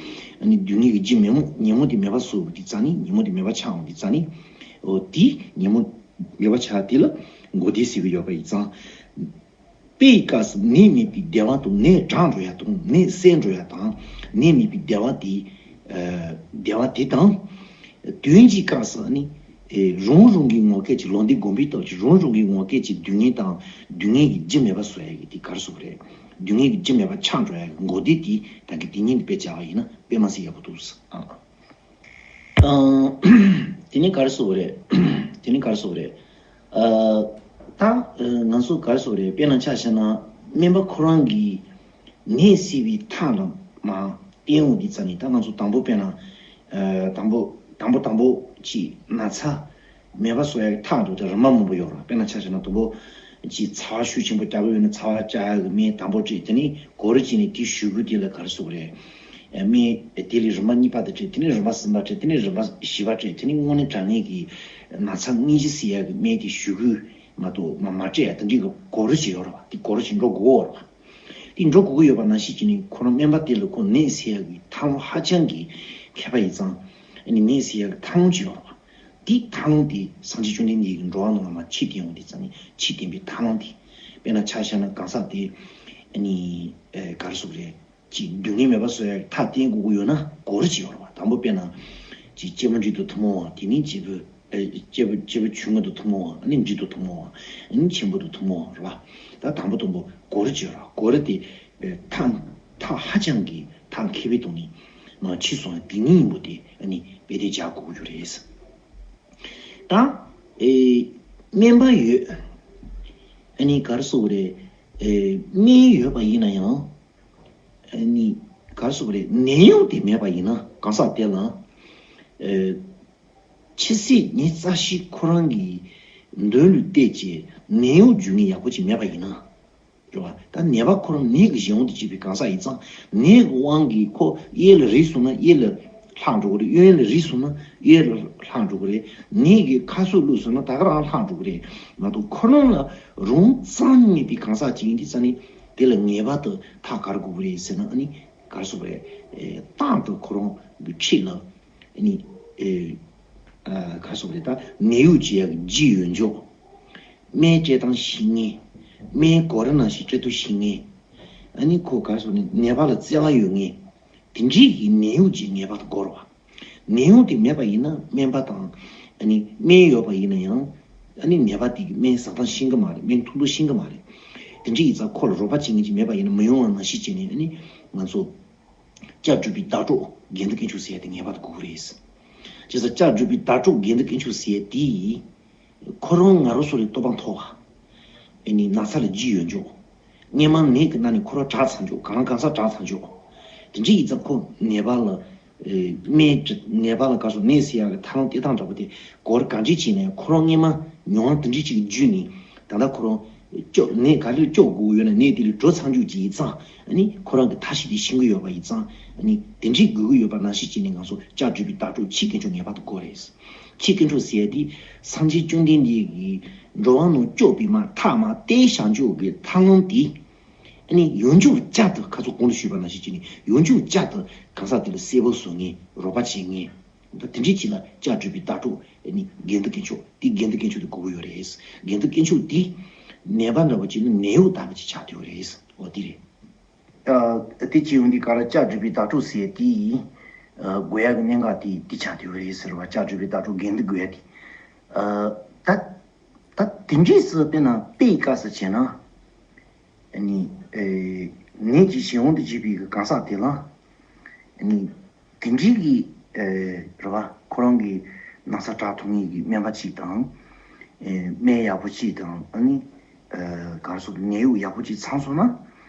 ཨ་ནི་སྡུག་བསྔལ་གྱི་རྒྱུ་མེད་མོ་ཉོན་མོངས་དེ་མེད་པ་བཟོ་དུས་ཙང་ནི། ཉོན་མོངས་དེ་མེད་པ་ཆགས་འོང་དུས་ཙང་ནི། འོ་དེ་ཉོན་མོངས་མེད་པ་ཆགས་དེ་ལ་འགོག་བདེན་ཟེར་གྱི་ཡོད་པ་ཡིན་ཙང་། དཔེ་ཡི་སྐབས་སུ་ནད་མེད་པའི་བདེ་བ་དང་། ནད་དྲག་འགྲོ་ཡག་དང་། ནད་སེལ་འགྲོ་ཡག་དང་། ནད་མེད་པའི་བདེ་བ་དེ། ཨ་བདེ་བ་དེ་དང་། དོན་གྱི་སྐབས་སུ་ནི། ཨེ་རང་རང་གི་ངོ་སྐལ་གྱི་ལོག་འདྲེན་བསྒོམ་པའི་སྟོབས་ཀྱིས་རང་རང་གི་ངོ་སྐལ་གྱི་སྡུག་བསྔལ་དང་སྡུག་བསྔལ་གྱི་རྒྱུ་མེད་པ་བཟོ་ཡག་གི་དེ་ག་རེ་ཟེར་དགོས་རེད། སྡུག་བསྔལ་གྱི་རྒྱུ་མེད་པ་ཆགས་འགྲོ་ཡག་གི་འགོག་བདེན་དེ་ད་གིན་དེ་གཉིས་དཔེ་བྱས་པ་ཡིན་ན་དཔེ་མ་སྲིད་ཡག་པོ་འདུག་ཟེར། ཨ། ཨང་། དེ་ནས་ག་རེ་ཟེར་དགོས་རེད། དེ་ནས་ག་རེ་ཟེར་དགོས་རེད། ཨ། ད་ཨ་ང་ཚོ་ག་རེ་ཟེར་དགོས་རེད། དཔེར་ན་ཆ་བཞག་ན་སྨན་པ་ཁོ་རང་གིས་ནད་སེལ་བའི་ཐབས་ལ་མར་བསྟེན་འོང་དུས་ཙང་ནི། ད་ང་ཚོ་དང་པོ་དཔེར་ན་ཨ་དང་པོ་དང་པོ་དང་པོ་ཅིག་ན་ཚ་མེད་པ་བཟོ་ཡག་གི་ཐབས་འདུག་སྟེ་རིམ་པ་མང་པོ་ཡོད་རེད། དཔེར་ན་ཆ་བཞག་ན་དང་པོ་ཅིག་ཚ་བ་ཤུགས་ཆེན་པོ་རྒྱག་གི་ཡོད་ན་ཚ་བ་བཅག་ཡག་གི་སྨན་དང་པོ་སྤྲད། དེ་ནས་གོ་རིམ་བྱས་ནས་དེའི་གཞུག་གུ་དེ་ལ་ག་རེ་ཟེར་དགོས་རེད། ཨ་སྨན་དེ་ལས་རིམ་པ་གཉིས་པ་དེ་སྤྲད། དེ་ནས་རིམ་པ་གསུམ་པ་སྤྲད། དེ་ནས་རིམ་པ་བཞི་པ་སྤྲད། དེ་ནས་དངོས་གནས་དྲང་གནས་ཀྱི་ན་ཚ་དངོས་གཞི་སེལ་ཡག་གི་སྨན་དེའི་གཞུག་གུ་མ་གཏོགས་མ་མ་སྤྲད་ཡག་དེ་འདྲའི་གི་གོ་རིམ་ཅིག་ཡོད་རེད་པ། དེ་གོ་རིམ་ཅིག་འགྲོ་དགོས་ཀྱི་ཡོད་རེད་པ། དེ་འགྲོ་དགོས་ཀྱི་ཡོད་པ་ནང་བཞིན་བྱས་ནས་ཁོ་རང་སྨན་པ་དེ་ལ་ཁོ་ནད་སེལ་ཡག་གི་ཐབས་ལམ་ཧ་ཅང་གི་མཁས་པ་ཡིན་ཙང་། ཨ་ནི་ནད་སེལ་ཡག་གི་ཐབས་ལམ་ཅིག་ཡོད་རེད་པ། དེའི་ཐབས་ལམ་དེ་སངས་རྒྱས་བཅོམ་ལྡན་འདས་ཀྱིས་འགྲོ་བ་རྣམས་ལ་མར་ཕྱིར་བསྟན་འོང་དུས་ཙང་ནི་ཕྱིར་བསྟན་པའི་ཐབས་ལམ་དེ། དཔེར་ན་ཆ་བཞག་ན་གང་ཟག་དེ་ཨ་ནི་ཨེ་ག་རེ་ཟེར་དགོས་རེད། ཅིག་སྡུག་བསྔལ་མེད་པ་བཟོ་ཡག་ཐབས་བསྟེན་དགོས་ཀྱི་ཡོད་ན་གོ་རིམ་ཅིག་ཡོད་རེད་པ། དང་པོ་དཔེར་ན་ཅིག་སྐྱེས་བུ་འབྲིང་དང་ཐུན་མོང་བ། དེ་ནས་སྐྱེས་བུ་ཨེ་སྐྱེས་བུ་སྐྱེས་བུ་ཆུང་ངུ་དང་ཐུན་མོང་བ། ཨ་ནི་འབྲིང་དང་ཐུན་མོང་བ། ཨ་ནི་ཆེན་པོ་དང་ཐུན་མོང་བ་རེད་པ། ད་དང་པོ་དང་པོ་གོ་རིམ་ཅིག་ཡོད་རེད་པ། གོ་རིམ་དེ་ཨེ་ཐབས་ཐབས་ཧ་ཅང་གི་ཐབས་མཁས་པའི་ཐོག་ནས་མར་ཕྱིན་སོང་། དེ་ཉིད་ཡིན་པོ་དེ་ཨ་ནི་དཔེ་དེ་བྱ་དགོས་ཀྱི་རེད། ད་ཨེ་སྨན་པ་ཡོད། ཨ་ནི་ག་རེ་ཟེར་དགོས་རེད། ཨེ་སྨན་ཡོད་པ་ཡིན་ན་ཡང་། ཨ་ནི་ག་རེ་ཟེར་དགོས་རེད། ནད་གཡོག་དེ་མེད་པ་ཡིན་ན་གང་ཟག་དེ་ལ། ཨེ་ཕྱི་སྲིད་ཉིན་རྩ་ཤེས་ཁོ་རང་གི་མདུན་ལ་བལྟས་ཀྱི་ནད་གཡོག་རྒྱུག་མཁན་ཡག་པོ་ཅིག་མེད་པ་ཡིན་ན། རེད་པ། ད་ནད་པ་ཁོ་རང་ནད་ཀྱི་གཞི་དབང་དུ་གྱུར་པའི་གང་ཟག་ཡིན་ཙང་། ནད་ཀྱི་དབང་གིས་ཁོ་གཡས་ལ་རེག་སོང་ན་གཡས་ལ་ལྷག་འགྲོ་གི་རེད། གཡོན་ལ་རེག་སོང་ན་གཡོན་ལ་ལྷག་འགྲོ་གི་རེད། ནད་ཀྱིས་ཁ་གསོ་བླུགས་སོང་ན་ད་ག་རང་ལྷག་འགྲོ་གི་རེད། མ་གཏོགས་ཁོ་རང་ལ་རང་རྩ་ནས་མེད་པའི་གང་ཟག་ཅིག་ཡིན་དུས་ཙང་ནི། དེ་ལ་ངེས་པར་དུ་ཐག་ག་རེ་དགོས་ཀྱི་རེད་ཟེར་ན། ཨ་ནི་ག་རེ་ཟེར་དགོས་རེད། ཨེ། རྟག་ཏུ་ཁོ་རང་གི་འཁྲིས་ལ། ཨ་ནི་ཨེ། ཨ། ག་རེ་ཟེར་དགོས་རེད། ད་ནད་གཡོག་བྱེད་ཡག་གི་རྒྱུ་ཡོད་ཆོག་སྨན་སྤྲད་སྟངས་ཤེས་མཁན། སྨན་ག་རེ་ནང་བཞིན་སྤྲད་ཐུབ་ཤེས་མཁན། ཨ་ནི་ཁོ་ག་རེ་ཟེར་དགོས་རེད། ནད་པ་ལ་བརྩེ་བ་ཡོད་མཁན། དེ་འདྲའི་གི་ནད་གཡོག་ཅིག་ངེས་པར་དུ་དགོས་རེད་བ། ནད་གཡོག་དེ་མེད་པ་ཡིན་ན། སྨན་པ་དང་། ཨ་ནི་སྨན་ཡོད་པ་ཡིན་ན་ཡང་། ཨ་ནི་ནད་པ་དེ་གིས་སྨན་ཟ་སྟངས་ཤེས་ཀྱི་མ་རེད། སྨན་འཐུང་སྟངས་ཤེས་ཀྱི་མ་རེད། དེ་འདྲ་ཡིན་ཙང་ཁོ་ལ་རོགས་པ་བྱེད་མཁན་ཅིག་མེད་པ་ཡིན་ན། མི་ཡོང་བ་ནང་བཞིན་བྱས་ནས། ཨ་ནི་ང་ཚོ་ལྕགས་སྒྲོག་པའི་ཟླ་གྲོགས་དགེ་འདུན་དཀོན་མཆོག་ཟེར་ཡ་དེ་ངེས་པར་དུ་དགོས་ཀྱི་རེད། བྱས་ཙང་ལྕགས་སྒྲོག་པའི་ཟླ་གྲོགས་དགེ་འདུན་དཀོན་མཆོག་ཟེར་ཡ་དེ་ཁོ་རང་ང་རང་ཚོ་ལས་སྟོབས་པ་མཐོ་བ། ཨ་ནི་ན་ཚ་ལ་རྒྱུས་ཡོད་ཆོག་སྔན་མ་ནད་ཀྱི་ནང་ནས་ཁོ་རང་དྲག་ཚར་ཆོག་གང་ལ་གང་འཚམ་དྲག་ཚར་ཆོག་དེ་འདྲ་ཡིན་ཙང་ཁོ་ནད་པ་ལ། ཨེ། སྨན་ནད་པ་ལ་ག་རེ་ཟེར། ནད་སེལ་ཡག་གི་ཐབས་ལམ་སྟེར་སྟངས་འདྲ་པོ་དེ་ག་རེ་གང་འདྲ་བྱས་ནས། ཁོ་རང་སྔན་མ་མྱོང་བ་དེ་འདྲ་ཅིག་བརྒྱུད་ནས། ད་ལྟ་ཁོ་རང་སྐྱོབ། ནད་ག་རེ་སྐྱོབ་དགོས་ཡོད་ན། ནད་དེ་ལས་གྲོལ་ཚར་ཆོག་ཅིག་ཡིན་ཙང་། ཨ་ནི་ཁོ་རང་གིས་ཐབས་ཤེས་དེ་ཤེས་ཀྱི་ཡོད་པ་ཡིན་ཙང་། ཨ་ནི་དེ་འདྲ་དགོས་ཀྱི་ཡོད་པ་ནང་བཞིན་བྱས་ནས། ང་ཚོ་ལྕགས་སྒྲོག་པའི་ཟླ་གྲོགས་ཁྱི་དཀོན་མཆོག་ངེས་པར་དུ་དགོས་རེད། ཁྱི་དཀོན་མཆོག་ཟེར་ཡ་དེ་སངས་རྒྱས་བཅོམ་ལྡན་འདས་ཀྱིས་འགྲོ་བ་རྣམས་སྐྱོབ་པའི་མ། ཐབས་མ་སྟེར་བྱང་ཆུབ་ཀྱི་ཐབས་ལམ་དེ། ཨ་ནི་ཡང་བསྐྱར་དུ། ཁ་ཚོ་གོང་དུ་ཞུས་པ་ནང་བཞིན་བྱས་ནས་ཡང་བསྐྱར་དུ་གང་ཟག་དེ་ལ་གསལ་པོ་བཟོ་མཁན། རོགས་པ་བྱེད་མཁན། ད་དེ་འདྲའི་ཅིག་ལ་ལྕགས་སྒྲོག་པའི་ཟླ་གྲོགས། ཨ་ནི་དགེ་འདུན་དཀོན་མཆོག་དེ། དགེ་འདུན་དཀོན་མཆོག་དེ་དགོས་ཀྱི་ཡོད་རེད། དགེ་འདུན་དཀོན་མཆོག་དེ་ནད་པ་འདྲ་པོ་ཅིག་ནི་ནད་གཡོག་ལྟ་བུ་ཅིག་ཆགས་བསྡད་ཡོད་རེད། འོ་དེ་རེད། ཨ། དེ་བྱས་ཡོང་དུས་ག་རེ། ལྕགས་སྒྲོག་པའི་ཟླ་གྲོགས་ཟེར་དེ། ཨ། དགོས་ཡག་གི་གནད་འགག་དེ་དེ་ཆགས་བསྡད་ཡོད་རེད་ཟེར་བ། ལྕགས་སྒྲོག་པའི་ཟླ་གྲོགས་དགེ་འདུན་དགོས་ཡ་དེ། ཨ། ད་ད་དེ་འདྲས་སུ། དཔེར་ན་དཔེའི་སྐབས་སུ་བྱས་ན། ཨ་ནི། ཨེ། ནད་ཀྱི་གཞན་དབང་དུ་བྱས་པའི་གི་གང་ཟག་དེ་ལ། ཨ་ནི་དེ་འདྲའི་གི། ཨེ། རེད་བ། ཁོ་རང་གི་ན་ཚ་དྲག་ཐུབ་མཁན་གྱི་སྨན་པ་གཅིག་དང་། ཨེ། སྨན་ཡག་པོ་གཅིག་དང་། ཨ་ནི། ཨེ། ག་རེ་ཟེར། ནད་གཡོག་ཡག་པོ་གཅིག་ཚང་སོང་ན།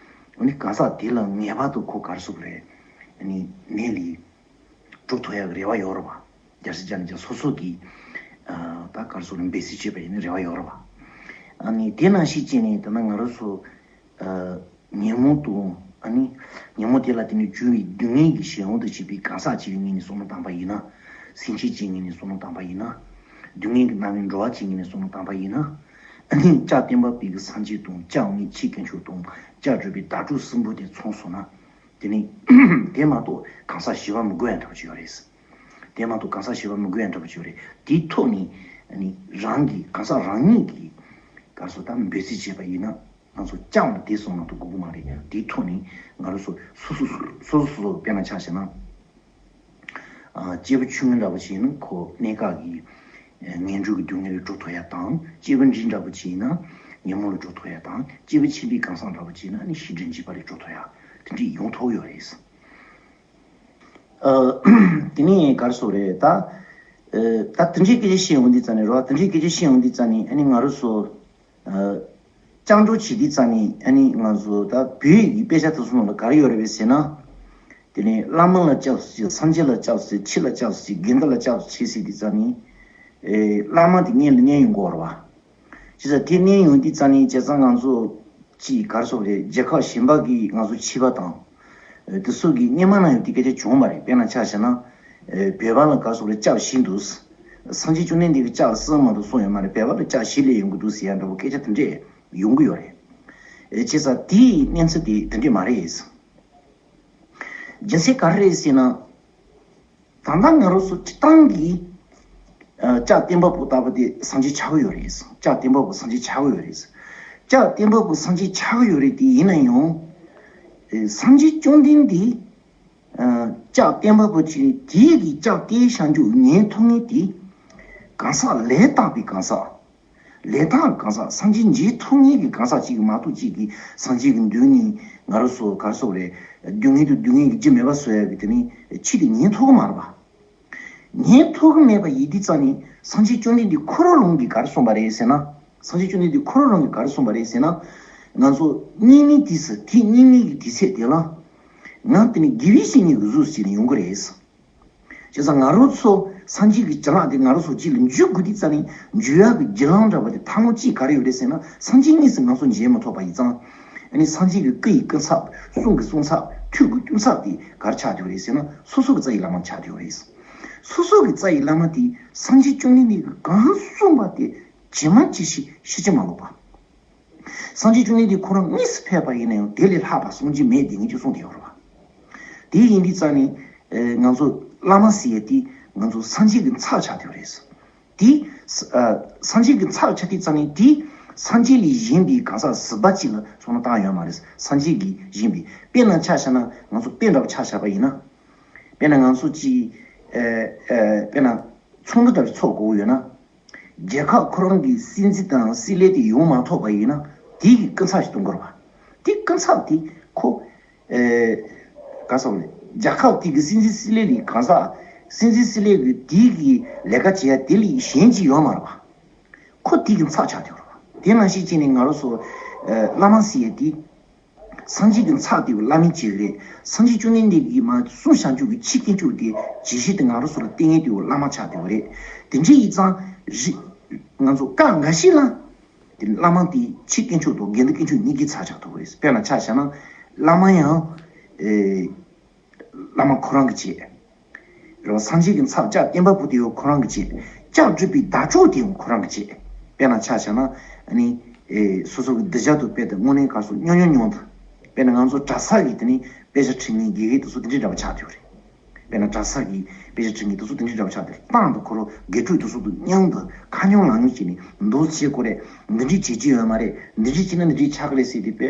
ཨ་ནི་གང་ཟག་དེ་ལ་ངེས་པར་དུ་ཁོ། ག་རེ་ཟེར་དགོས་རེད། ཨ་ནི་ནད་ལས་གྲོལ་ཐུབ་ཡག་གི་རེ་བ་ཡོད་རེད་བ། རྒྱལ་སྲས་ཆགས་ནས་ཀྱང་སོ་སོ་གིས། ཨ། ད་ག་རེ་ཟེར། འབད་རྩོལ་བྱས་པ་ཡིན་ན་རེ་བ་ཡོད་རེད་བ། ཨ་ནི་དེ་ནང་བཞིན་བྱས་ནས། ད་ནི་ང་རང་ཚོ། ཨ། ཉོན་མོངས་དང་། ཨ་ནི་ཉོན་མོངས་དེ་ལ་བརྟེན་ནས་བྱུང་བའི་སྡུག་བསྔལ་གྱི་གཞན་དབང་དུ་བྱས་པའི་གང་ཟག་ཅིག་གི་ངོས་ནས་བསམ་བློ་བཏང་པ་ཡིན་ན། སེམས་ཅན་ཅིག་གི་ངོས་ནས་བསམ་བློ་བཏང་པ་ཡིན་ན། སྡུག་བསྔལ་གྱི་རྣམ་སྨིན་འགྲོ་བ་ཅིག་གི་ངོས་ནས་བསམ་བློ་བཏང་པ་ཡིན་ན། ཨ་ནི་བྱ་བསྟན་པ་པའི་གི་སངས་རྒྱས་དང་། བྱ་དབུ་མའི་ཆོས་དཀོན་མཆོག་དང་། ལྕགས་སྒྲོག་པའི་ཟླ་གྲོགས་གསུམ་པོ་དེ་ཚང་སོང་ན། དེ་ནི་དེ་མ་གཏོགས་གང་ཟག་གཞན་པ་མི་དགོས་ཡ་འདྲ་པོ་ཅིག་ཡོད་རེད། དེ་མ་གཏོགས་གང་ཟག་གཞན་པ་མི་དགོས་ཡ་འདྲ་པོ་ཅིག་ཡོད་རེད། དེའི་ཐོག་ནས། ཨ་ནི་རང་གིས། གང་ཟག་རང་ཉིད་ཀྱིས། ག་རེ་ཟེར། ད་འབད་རྩོལ་བྱས་པ་ཡིན་ན། ང་ཚོ་ཅང་བདེ་སོང་ན་དུ་དགོས་ཀྱི་མ་རེད། དེའི་ཐོག་ནས་ང་རང་ཚོ་སོ་སོ་སོ་སོ་སོ་སོ། དཔེར་ན་ཆ་བཞག་ན། ཨ། སྐྱེས་བུ་ཆུང་ངུ་འདྲ་པོ་ཅིག་ཡིན་ན་ཁོ་གནས་སྐབས་ཀྱི། ཨ། ངན་འགྲོའི་གི་སྡུག་བསྔལ་ལས་གྲོལ་ཐུབ་ཡ་དང་། སྐྱེས་བུ་འབྲིང་འདྲ་པོ་ཅིག་ཡིན་ན་ཉོན་མོངས་ལས་གྲོལ་ཐུབ་ཡ་དང་། སྐྱེས་བུ་ཆེན་པོའི་གང་ཟག་འདྲ་པོ་ཅིག་ཡིན་ན་ནི་ཤེས་སྒྲིབ་འཇིག་པ་ལས་གྲོལ་ཐུབ་ཡ་དེ་འདྲ་ཡོང་ཐུབ་ཡོད་རེད། ཨ། དེ་ནས་ག་རེ་ཟེར་དགོས་རེད། ད། ཨ། ད་དེ་འདྲའི་སྐད་ཆ་བཤད་ཡོང་དུས་ཙ་ནས་རེད་བ། དེ་འདྲའི་སྐད་ཆ་བཤད་ཡོང་དུས་ཙ་ནས། ཨ་ནི་ང་རང་ཚོ། ཨ། སྤྱང་གྲུང་བྱེད་དུས་ཙ་ནས། ཨ་ནི་ང་ཚོ་ད་བོད་ཡིག་གི་དཔེ་ཆ་དེ་ཚོ་ནང་ལ་ག་རེ་ཡོད་རེད་པས་ཟེར་ན། དེ་ནས་བླ་མ་ལ་སྐྱབས་སུ་མཆི། སངས་རྒྱས་ལ་སྐྱབས་སུ་མཆི། ཕྱི་ལ་སྐྱབས་སུ་མཆི། དགེ་འདུན་ལ་སྐྱབས་སུ་མཆི་ཟེར་དུས་ཙ་ནས། ཨེ། བླ་མ་དེ་སྔོན་ལ་མནན་ཡོང་གི་ཡོད་རེད་བ། བྱས་ཙང་དེ་མནན་ཡོང་དུས་ཙ་ནས། བྱས་ཙང་ང་ཚོ་ཅིག་ག་རེ་ཟེར་དགོས་རེད། རྒྱལ་ཁབ་གཞན་པ་གིས་ང་ཚོ་ཕྱི་པ་དང་། ཨ། དེ་ཚོ་གིས་སྔོན་མ་ནང་ཡང་དེ་སྐད་ཆ་བྱུང་བ་རེད། དཔེར་ན་ཆ་བཞག་ན། ཨ། བོད་པ་ལ་ག་རེ་ཟེར་དགོས་རེད། སྐྱབས་བཞེས་འདུག། སངས་རྒྱས་བཅོམ་ལྡན་འདས་ཀྱིས་སྐྱབས་ལ་གསུངས་མ་འདུག་གསུངས་ཡོད་མ་རེད། བོད་པ་ལ་སྐྱབས་བཞེས་ལས་ཡོང་གི་འདུག་ཟེར་ཡ་འདྲ་པོ་སྐད་ཆ་དེ་འདྲས་ཡོང་གི་ཡོད་རེད། ཨ། བྱས་ཙང་དེའི་གནས་ཚུལ་དེ་དེ་འདྲས་མ་རེད། རྒྱུ་མཚན་ག་རེ་རེད་ཟེར་ན། ད་ལྟ་ང་རང་ཚོ་སྤྱིར་བཏང་གི། ཨ། ལྕགས་བསྟན་པ་པོ་ལྟ་བུ་དེ་སངས་རྒྱས་ཆགས་ཀྱི་ཡོད་རེད། ལྕགས་བསྟན་པ་པོ་སངས་རྒྱས་ཆགས་ཀྱི་ཡོད་རེད། ལྕགས་བསྟན་པ་པོ་སངས་རྒྱས་ཆགས་ཀྱི་ཡོད་རེད་དེ། ཡིན་ན་ཡང་། ཨེ། སངས་རྒྱས་བཅོམ་ལྡན་འདས། ཨ། ལྕགས་བསྟན་པ་པོ་ཅིག་དེའི་གི་ལྕགས་དེའི་བྱང་ཆུབ་ཉན་ཐུབ་མཁན་དེ། གང་ཟག་ལས་དག་པའི་གང་ཟག། ལས་དག་གང་ཟག། སངས་རྒྱས་མཇལ་ཐུབ་མཁན་གྱི་གང་ཟག་ཅིག་གིས་མ་གཏོགས། ཅིག་གིས་སངས་རྒྱས་ཀྱི་མདུན་ནས་ང་རང་ཚོ་ག་རེ་ཟེར་དགོས་རེད། སྡུག་བསྔལ་དང་སྡུག་བསྔལ་གྱི་རྒྱུ་མེད་པ་བཟོ་ཡག་གི་དེ་ནི་ཆེད་དུ་ཉན་ཐུབ་ཀྱི་མ་རེད་པ། ཉན་ཐུབ་ཀྱི་མེད་པ་ཡིན་དུས་ཙ་ནས། སངས་རྒྱས་བཅོམ་ལྡན་འདས་ཁོ་རང་རང་གིས་ག་རེ་གསུངས་པ་རེད་ཟེར་ན། སངས་རྒྱས་བཅོམ་ལྡན་འདས་ཁོ་རང་རང་གིས་ག་རེ་གསུངས་པ་རེད་ཟེར་ན། ང་ཚོ་སྙིགས་མའི་དུས་སུ། དེ་སྙིགས་མའི་གི་དུས་ཚོད་དེ་ལ། ང་དེ་ནི་དགེ་བའི་བཤེས་གཉེན་གྱི་གཟུགས་ཅིག་ནས་ཡོང་གི་རེད། བྱས་ཙང་ང་རང་ཚོ་སངས་རྒྱས་ཀྱི་བྱིན་རླབས་དེ་ང་རང་ཚོ་རྗེས་ལ་འཇུག་དགོས་དུས་ཙ་ནས། འཇུག་ཡག་གི་བརྒྱུད་ལམ་འདྲ་པོ་དེ་ཐབས་ལམ་གཅིག་ག་རེ་ཡོད་རེད་ཟེར་ན། སངས་རྒྱས་དངོས་སུ་ང་ཚོ་མཇལ་མ་ཐུབ་པ་ཡིན་ཙང་། ཨ་ནི་སངས་རྒྱས་ཀྱི་སྐུ་ཡི་སྐུ་ཚབ། གསུང་གི་གསུང་ཚབ། ཐུགས་ཀྱི་ཐུགས་ཚབ་དེ་ག་རེ་ཆགས་བསྡད་ཡོད་རེད་ཟེར་ན། སོ་སོ་གི་རྩ་བའི་བླ་མ་ཆགས་བསྡད་ཡོད་རེད། སོ་སོ་གི་རྩ་བའི་བླ་མ་དེ་སངས་རྒྱས་བཅོམ་ལྡན་འདས་ཀྱིས་གང་གསུངས་པ་དེ་ཇི་མ་ཇི་བཞིན་ཕྱི་ལྕི་མ་ལོག་པ། སངས་རྒྱས་བཅོམ་ལྡན་འདས་ཁོ་རང་དངོས་སུ་ཕེབས་པ་ཡིན་ན་ཡང་དེ་ལས་ལྷག་པ་གསུང་རྒྱུ་མེད་དེ་ངས་ཀྱང་གསུངས་བསྡད་ཡོད་རེད་བ། དེ་ཡིན་དུས་ཙང་ནི་ཨེ་ང་ཚོ་བླ་མ་ཟེར་ཡས་དེ་ང་ཚོ་སངས་རྒྱས་ཀྱི་ཚབ་ཆགས་བསྡད་ཡོད་རེད། དེ་ཨ་སངས་རྒྱས་ཀྱི་ཚབ་ཆགས་དུས་ཙང་ནི་དེ་སངས་རྒྱས་ལས་གཞན་པའི་གང་ཟག་གཟུ་བ་ཅིག་ལ་སོང་ན་བཏང་ཡོད་མ་རེད། སངས་རྒྱས་ཀྱི་གཞན་པའི་དཔེར་ན་ཆ་བཞག་ན་ང་ཚོ་དཔེ་འདྲ་བ་ཆ་བཞག་པ་ཡིན་ན། དཔེར་ན་ང་ཚོ་ཅིག་ཨེ་ཨེ་དཔེར་ན་ཚོགས་འདུ་འདྲ་བ་ཚོགས་དགོས་ཡོད་ན། རྒྱལ་ཁབ་ཁོ་རང་གི་སྲིད་འཛིན་དང་སྲིད་བློན་དེ་ཡོང་མ་ཐུབ་པ་ཡིན་ན་དེ་གི་སྐུ་ཚབ་ཞིག་གཏོང་དགོས་རེད་བ། དེ་སྐུ་ཚབ་དེ་ཁོ་ཨེ་ག་ཟེར་ལེ་རྒྱལ་ཁབ་དེ་གི་སྲིད་འཛིན་སྲིད་བློན་ལས་གང་ཟག་སྲིད་འཛིན་སྲིད་བློན་གི་དེ་གི་ལས་ཀ་བྱེད་ཡ་དེ་ལས་གཞན་ཅིག་ཡོད་མ་རེད་བ། ཁོ་དེ་གི་ཚབ་ཆགས་བསྡད་ཡོད་རེད་བ། དེ་ནང་བཞིན་བྱས་ནས་ང་རང་ཚོ་ཨེ་བླ་མ་ཟེར་ཡ་དེ། སངས་རྒྱས་ཀྱི་ཚབ་དེ་བླ་མས་བྱེད་ཀྱི་རེད། སངས་རྒྱས་བཅོམ་ལྡན་འདས་ཀྱིས་མར་གསུངས་བཞག་རྒྱུ་གི་ཆོས་དཀོན་མཆོག་དེ་ཇི་བཞིན་དུ་ང་རང་ཚོ་ལ་བསྟན་མཁན་དེ་བླ་མ་ཆགས་བསྡད་པ་རེད། དེ་འདྲ་ཡིན་ཙང་རི་ང་ཚོ་བཀའ་འགའ་ཞིག་ལ་དེ་བླ་མ་དེ་ཆོས་དཀོན་མཆོག་དང་དགེ་འདུན་དཀོན་མཆོག་གཉིས་ཀྱི་ཚབ་ཆགས་ཐུབ་པ་རེད། དཔེར་ན་ཆ་བཞག་ན་བླ་མ་ཡང་ཨེ། བླ་མ་ཁོ་རང་གིས་བྱེད། རེད་བ། སངས་རྒྱས་ཀྱི་ཚབ་ལྕགས་བསྟན་པ་པོ་དེ་ཡང་ཁོ་རང་གིས་བྱེད། ལྕགས་སྒྲུབ་པའི་བདག་ཅག་དེ་ཡང་ཁོ་རང་གིས་བྱེད། དཔེར་ན་ཆ་བཞག་ན་ཨ་ནི་ཨེ་སོ་སོ་གི་གདུལ་བྱ་དང་དཔེ་དེ་དངོས་གནས་ག་སོ་སྙོམས་སྙོམས་སྙོམས་དང་། དཔེར་ན་ང་ཚོ་གྲྭ་ས་གི་དེ་ནི་དཔེ་ཆ་ཁྲིད་མཁན་དགེ་རྒན་དེ་ཚོ་དེ་འདྲའི་འདྲ་བ་ཆགས་བསྡད་ཡོད་རེད། དཔེར་ན་གྲྭ་ས་གི་དཔེ་ཆ་ཁྲིད་མཁན་དེ་ཚོ་དེ་འདྲའི་འདྲ་བ་ཆགས་བསྡད་རེད། ཏང་དང་ཁོ་རང་དགེ་ཕྲུག་དེ་ཚོ་དང་མཉམ་དུ་ཁ་མཉམ་ལག་མཉམ་བྱས་ནས་འདུག་བྱེད་དགོས་རེད། འདི་འདྲའི་བྱེད་ཀྱི་ཡོད་མ་རེད། འདི་འདྲའི་བྱས་ན་འདི་འདྲའི་ཆགས་ཀྱི་རེད་ཟེར་ཏེ་དཔེ་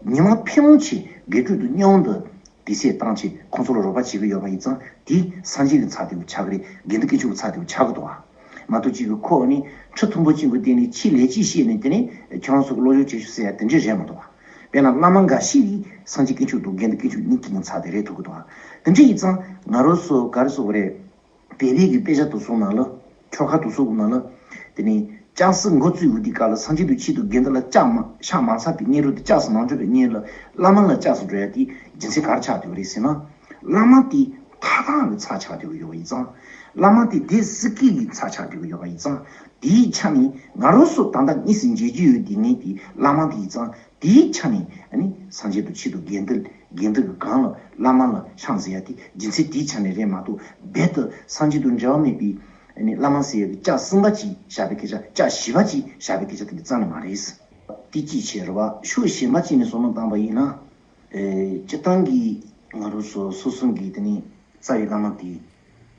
ཉི་མ་ཕལ་མོ་ཆེ་དགེ་ཕྲུག་དང་མཉམ་དུ། དེ་ཚེ་བཏང་ཆེད་ཁོང་ཚོ་ལ་རོགས་པ་བྱེད་ཀྱི་ཡོད་པ་ཡིན་ཙང་དེ་སངས་རྒྱས་ཀྱི་ཚབ་དེ་ཆགས་ཀྱི་རེད། དགེ་འདུན་དཀོན་མཆོག་གི་ཚབ་དེ་ཆགས་ཀྱི་འདུག་བ། མ་གཏོགས་གཅིག་གི་ཁོ་ནི་ཁྲི་མཐོན་པོ་ཅན་པོ་དེ་ནི་ཆེས་ལས་ཅི་བཤད་ནས་དེ་ནི་ཁྱེད་རང་ཚོ་གི་སློབ་སྦྱོང་བྱེད་ཤོག་ཟེར་ཡ་དེ་འདྲས་རེད་མ་གཏོགས་བ། དཔེར་ན་བླ་མ་འགའ་ཞིག་གིས་སངས་རྒྱས་དཀོན་མཆོག་དང་དགེ་འདུན་དཀོན་མཆོག་གཉིས་ཀྱི་ཚབ་དེ་རེད་ཐུབ་ཀྱི་འདུག་བ། དེ་འདྲས་ཡིན་ཙང་ང་རང་ཚོ་ག་རེ་ཟེར་དགོས་རེད། བོད་པའི་གི་དཔེ་ཆ་དེ་ཚོ་ནང་ལ། ཆོ་ག་དེ་ཚོ་གི་ནང་ལ། དེ་ནས་ལྕགས་སྲེག་འགོ་བཙུགས་ཡོད་དུས་སྐབས་ལ་སངས་རྒྱས་དང་ཆོས་དང་དགེ་འདུན་ལ་ལྕགས་མ་ཕྱག་མ་འཚལ་བའི་གཉེན་རོ་དེ་ལྕགས་སུ་མ་འགྲོ་བའི་གཉེན་ལ་བླ་མ་ལ་ལྕགས་སུ་འགྲོ་ཡ་དེ་རྒྱུ་མཚན་ག་རེ་ཆགས་བསྡད་ཡོད་རེད་ཟེར་ན། བླ་མ་དེ་ཐ་དང་གི་ཚབ་ཆགས་བསྡད་ཡོད་པ་ཡིན་ཙང་། བླ་མ་དེ་དེ་སྲིད་ཀྱི་གི་ཚབ་ཆགས་བསྡད་ཡོད་པ་ཡིན་ཙང་། དེའི་ཆ་ནས་ང་རང་ཚོ་ད་ལྟ་དངོས་སུ་མཇལ་རྒྱུ་ཡོད་དེ་ངས་དེ་བླ་མ་དེ་ཡིན་ཙང་། དེའི་ཆ་ནས་ཨ་ནི་སངས་རྒྱས་དང་ཆོས་དང་དགེ་འདུན་དགེ་འདུན་གྱི་སྒང་ལ་བླ་མ་ལ་ཕྱག་འཚལ་ཡ་དེ་རྒྱུ་མཚན་དེའི་ཆ་ནས་རེད་མ་གཏོགས་རྦད་དུ་སངས་རྒྱས་དང་འབྲེལ་བ་མེད་པའི་ཨ་ནི་བླ་མ་ཟེར་ཡ་གི་ལྕགས་གསུམ་པ་ཅིག་བཞག་པའི་སྐད་ཆ་ལྕགས་བཞི་པ་ཅིག་བཞག་པའི་སྐད་ཆ་དེ་འདྲ་རྩ་ནས་མ་རེད། དེ་གཅིག་བྱས་རེད་བ། ཕྱོགས་གཞན་པ་ཅིག་ནས་བསམ་བློ་བཏང་པ་ཡིན་ན། ཨེ་སྤྱིར་བཏང་གི་ང་རང་ཚོ་སོ་སོ་གི་དེ་ནི་རྩ་བའི་བླ་མ་དེ་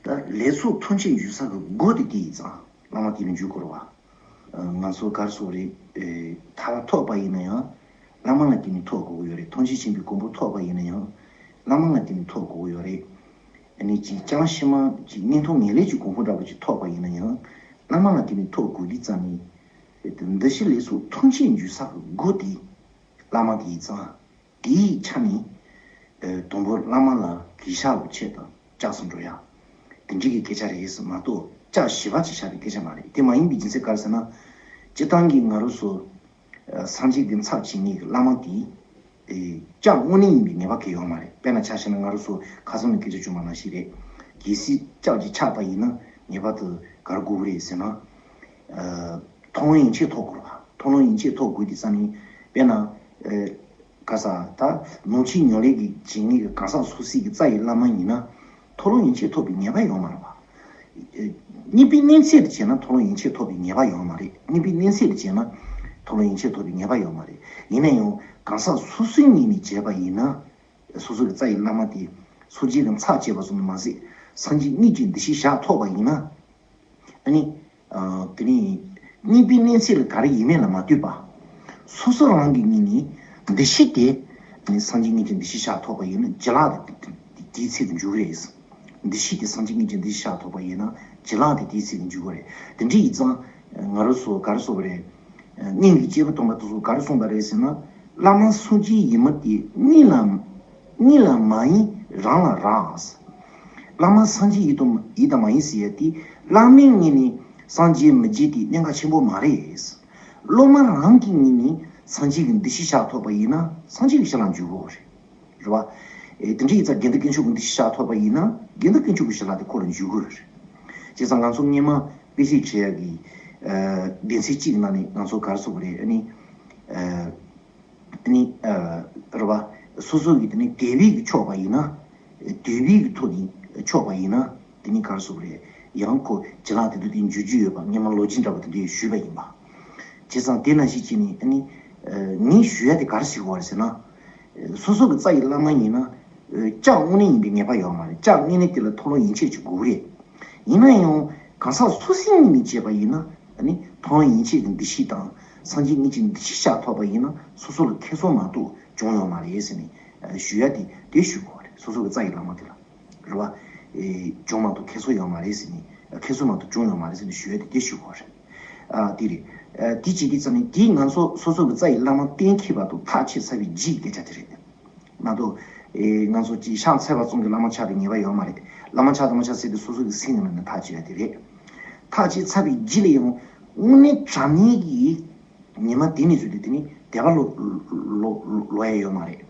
ད་ལས་ཚོགས་ཐམས་ཅད་འཇུག་ས་གི་སྒོ་དེ་དེ་ཡིན་ཙང་བླ་མ་དེ་ནི་འཇུག་དགོས་རེད་བ། ང་ཚོ་ག་རེ་ཟེར་དགོས་རེད། ཨེ་ཐར་པ་ཐོབ་པ་ཡིན་ན་ཡང་བླ་མ་ལ་བརྟེན་ནས་ཐོབ་དགོས་ཀྱི་ཡོད་རེད། ཐམས་ཅད་མཁྱེན་པའི་གོ་འཕང་ཐོབ་པ་ཡིན་ན་ཡང་བླ་མ་ལ་བརྟེན་ནས་ཐོབ་དགོས་ཀྱི་ཡོད་རེད། ཨ་ནི་ཅིག་ཅང་ཤེས་མ་ཅིག་མངོན་མཐོ་ངེས་ལེགས་ཀྱི་གོ་འཕང་འདྲ་པོ་ཅིག་ཐོབ་པ་ཡིན་ན་ཡང་བླ་མ་ལ་བརྟེན་ནས་ཐོབ་དགོས་དུས་ཙམ་ནས། འདུ་ཤེས་ལས་ཚོགས་ཐམས་ཅད་འཇུག་ས་གི་སྒོ་དེ་བླ་མ་དེ་ཡིན་ཙང་། དེའི་ཆ་ནས། ཨེ་དང་པོ་བླ་མ་ལ་གུས་ཞབས་ཀྱི་ཆེད་དུ་ལྕགས་སུ་འགྲོ་ཡ། དེ་འདྲའི་གི་སྐད་ཆ་རེད་ཟེར་མ་གཏོགས་ལྕགས་བཞི་པ་ཅིག་བཞག་པའི་སྐད་ཆ་མ་རེད། དེ་མ་ཡིན་པའི་རྒྱུ་མཚན་ག་རེ་ཟེར་ན། སྤྱིར་བཏང་གི་ང་རང་ཚོ་ཨ་སངས་རྒྱས་ཀྱི་ཚབ་བྱེད་མཁན་གྱི་བླ་མ་དེ་ཨེ་ལྕགས་དངོས་གནས་ཡིན་པའི་ངེས་པ་གང་ཡང་ཡོད་མ་རེད། དཔེར་ན་ཆ་བཞག་ན་ང་རང་ཚོ་ཁ་སང་ནས་སྐད་ཆ་བྱུང་བ་ནང་བཞིན་རེད། གལ་སྲིད་ལྕགས་ཀྱི་ཆགས་པ་ཡིན་ན་ངེས་པར་དུ་ག་རེ་དགོས་ཀྱི་རེད་ཟེར་ན། ཨ་མཐོང་ལམ་ཡན་ཆད་ཐོབ་དགོས་རེད་བ། མཐོང་ལམ་ཡན་ཆད་ཐོབ་དགོས་དུས་ཙམ་ནས་དཔེར་ན་ཨེ། ག་ས་ད་ནང་ཆོས་ཉམས་ལེན་གྱི་བྱེད་མཁན་གྱི་གང་ཟག་སོ་སོའི་གི་རྩ་ཡི་བླ་མ་ཡིན་ན། མཐོང་ལམ་ཡན་ཆད་ཐོབ་པའི་ངེས་པ་ཡོད་མ་རེད་བ། གཉིས་པའི་གནས་ཚད་དུ་བྱས་ན་མཐོང་ལམ་ཡན་ཆད་ཐོབ་པའི་ངེས་པ་ཡོད་མ་རེད། གཉིས་པའི་གནས་ཚད་དུ་བྱས་ན་མཐོང་ལམ་ཡན་ཆད་ཐོབ་པའི་ངེས་པ་ཡོད་མ་རེད། ཡིན་ན་ཡང་གང་ཟག་སོ་སོའི་ངོས་ནས་བྱས་པ་ཡིན་ན། སོ་སོ་གི་རྩ་ཡི་བླ་མ་དེ་སངས་རྒྱས་ཀྱི་ཚབ་བྱས་པ་སོང་ནས་མ་ཟད་སངས་རྒྱས་དངོས་ཀྱི་འདུ་ཤེས་བཞག་ཐུབ་པ་ཡིན་ན། ཨ་ནི། ཨ་དེ་ནི། གཉིས་པའི་གནས་ཚད་ལ་ག་རེ་ཡིན་མིན་ལ་མ་ལྟོས་པ། སོ་སོ་རང་གི་ངོས་ནས་འདུ་ཤེས་དེ། ནི་སངས་རྒྱས་དངོས་ཀྱི་འདུ་ཤེས་བཞག་ཐུབ་པ་ཡིན་ན་བྱིན་རླབས་དེ་དེའི་ཚད་དུ་འཇུག་གི་རེད། འདུ་ཤེས་དེ་སངས་རྒྱས་དངོས་ཀྱི་འདུ་ཤེས་བཞག་ཐུབ་པ་ཡིན་ན་བྱིན་རླབས་དེ་དེའི་ཚད་དུ་འཇུག་གི་རེད། དེ་འདྲ་ཡིན་ཙང་། ང་རང་ཚོ་ག་རེ་ཟེར་དགོས་རེད། སྔོན་གྱི་སྐྱེས་བུ་དམ་པ་དེ་ཚོ་ག་རེ་གསུངས་པ་རེད་ཟེར་ན། བླ་མ་སངས་རྒྱས་ཡིན་མིན་དེ་གཉིས་ལ། གཉིས་ལ་མ་ཡིན་རང་ལ་རག་བླ་མ་སངས་རྒྱས་ཡིན་དང་ཡིན་དང་མ་ཡིན་ཟེར་ཡ་དེ་བླ་མའི་ངོས་ནས་སངས་རྒྱས་མི་རྒྱས་དེ་གནད་འགག་ཆེན་པོ་མ་རེད། སློབ་མ་རང་གི་ངོས་ནས་སངས་རྒྱས་ཀྱི་འདུ་ཤེས་བཞག་ཐུབ་པ་ཡིན་ན་སངས་རྒྱས་ཀྱི་ཞལ་ལ་འཇུག་གི་རེད། རེད་བ། ཨེ་དེ་འདྲ་ཡིན་ཙང་དགེ་འདུན་དཀོན་མཆོག་གི་འདུ་ཤེས་བཞག་ཐུབ་པ་ཡིན་ན་དགེ་འདུན་དཀོན་མཆོག་གི་ཞལ་ལ་དེ་ཁོ་ལ་འཇུག་གི་རེད། བྱས་ཙང་ང་ཚོ་སྔོན་མ་དཔེ་ཆ་བྱེད་ཡ་གི་ཨ་སྡེ་ཚན་གཅིག་ནང་ནས་ང་ཚོ་ག་རེ་ཟེར་དགོས་རེད། ཨ་ནི་ཨ་ནི་ཨ་རེད་བ། སོ་སོ་གི་དེ་ནི་དད་པའི་གི་ཕྱོགས་པ་ཡིན་ན། དད་པའི་གི་ཐོག་ནས་ཕྱོགས་པ་ཡིན་ན་དེ་ནི་ག་རེ་ཟེར་དགོས་རེད། ཡང་ཁོ་བྱིན་རླབས་དེ་ཚོ་དེ་འཇུག་རྒྱུ་ཡོད་པ་སྔོན་མ་ལོ་རྒྱུས་འདྲ་བ་དེ་འདྲས་ཞུས་པ་ཡིན་པ། བྱས་ཙང་དེ་ནང་བཞིན་བྱས་ནས་ཨ་ནི་ ངས་ཞུ་ཡ་དེ་ག་རེ་ཞིག་བར་ཟེར་ན། སོ་སོ་གི་རྩ་ཡི་བླ་མ་ཡིན་ན། ལྕགས་དངོས་གནས་ཡིན་པའི་ངེས་པ་ཡོད་མ་རེད། ལྕགས་དངོས་གནས་དེ་ལ་མཐོང་ལམ་ཡན་ཆད་ཅིག་དགོས་ཀྱི་རེད། ཡིན་ན་ཡང་གང་ཟག་སོ་སོའི་ངོས་ནས་བྱས་པ་ཡིན་ན། ཨ་ནི་མཐོང་ལམ་ཡན་ཆད་ཀྱི་འདུ་ཤེས་དང་སངས་རྒྱས་དངོས་ཀྱི་འདུ་ཤེས་ཤར་ཐུབ་པ་ཡིན་ན་སོ་སོ་ལ་ཁྱད་གསོད་མ་གཏོགས་བྱུང་ཡོད་མ་རེད་ཟེར་ནས་ཞུ་ཡ་དེ་དེ་ཞུ་དགོས་རེད། སོ་སོ་གི་རྩ་ཡི་བླ་མ་དེ་ལ། རེད་བ། ཨེ། བྱུང་མ་གཏོགས་ཁྱད་གསོད་ཡོད་མ་རེད་ཟེར་ནས། ཁྱད་གསོད་མ་གཏོགས་བྱུང་ཡོད་མ་རེད་ཟེར་ནས་ཞུ་ཡ་དེ་དེ་ཞུ་དགོས་རེད། ཨ། དེ་རེད། ཨ། དེ་བྱེད་དུས་ཙམ་ནས་དེ་ང་ཚོ་སོ་སོ་གི་རྩ་ཡི་བླ་མ་གཏན་འཁེལ་བ་དང་ཐག་ཆོད་ཚར་བའི་རྗེས་སྐད་ཆ་དེ་རེད། མ་གཏོགས། ཨེ། ང་ཚོ་ཅིག་ཕྱག་འཚལ་བ་ཙམ་གྱིས་བླ་མ་ཆགས་པའི་ངེས་པ་ཡོད་མ་རེད། བླ་མ་ཆགས་དང་མ་ཆགས་ཟེར་དུས་སོ་སོ་གི་སེམས་ནང་ནས་ཐག་གཅོད་ཡ་དེ་རེད། ཐག་གཅོད་ཚར་བའི་རྗེས་ལ་ཡང་དངོས་གནས་དྲང་གནས་ཀྱི་ཉི་མ་དེ་ནས་བཟུང་སྟེ་དེ་ནི་དད་པ་ལོག་ལོག་ལོག་ཡ་ཡོད་མ་རེད།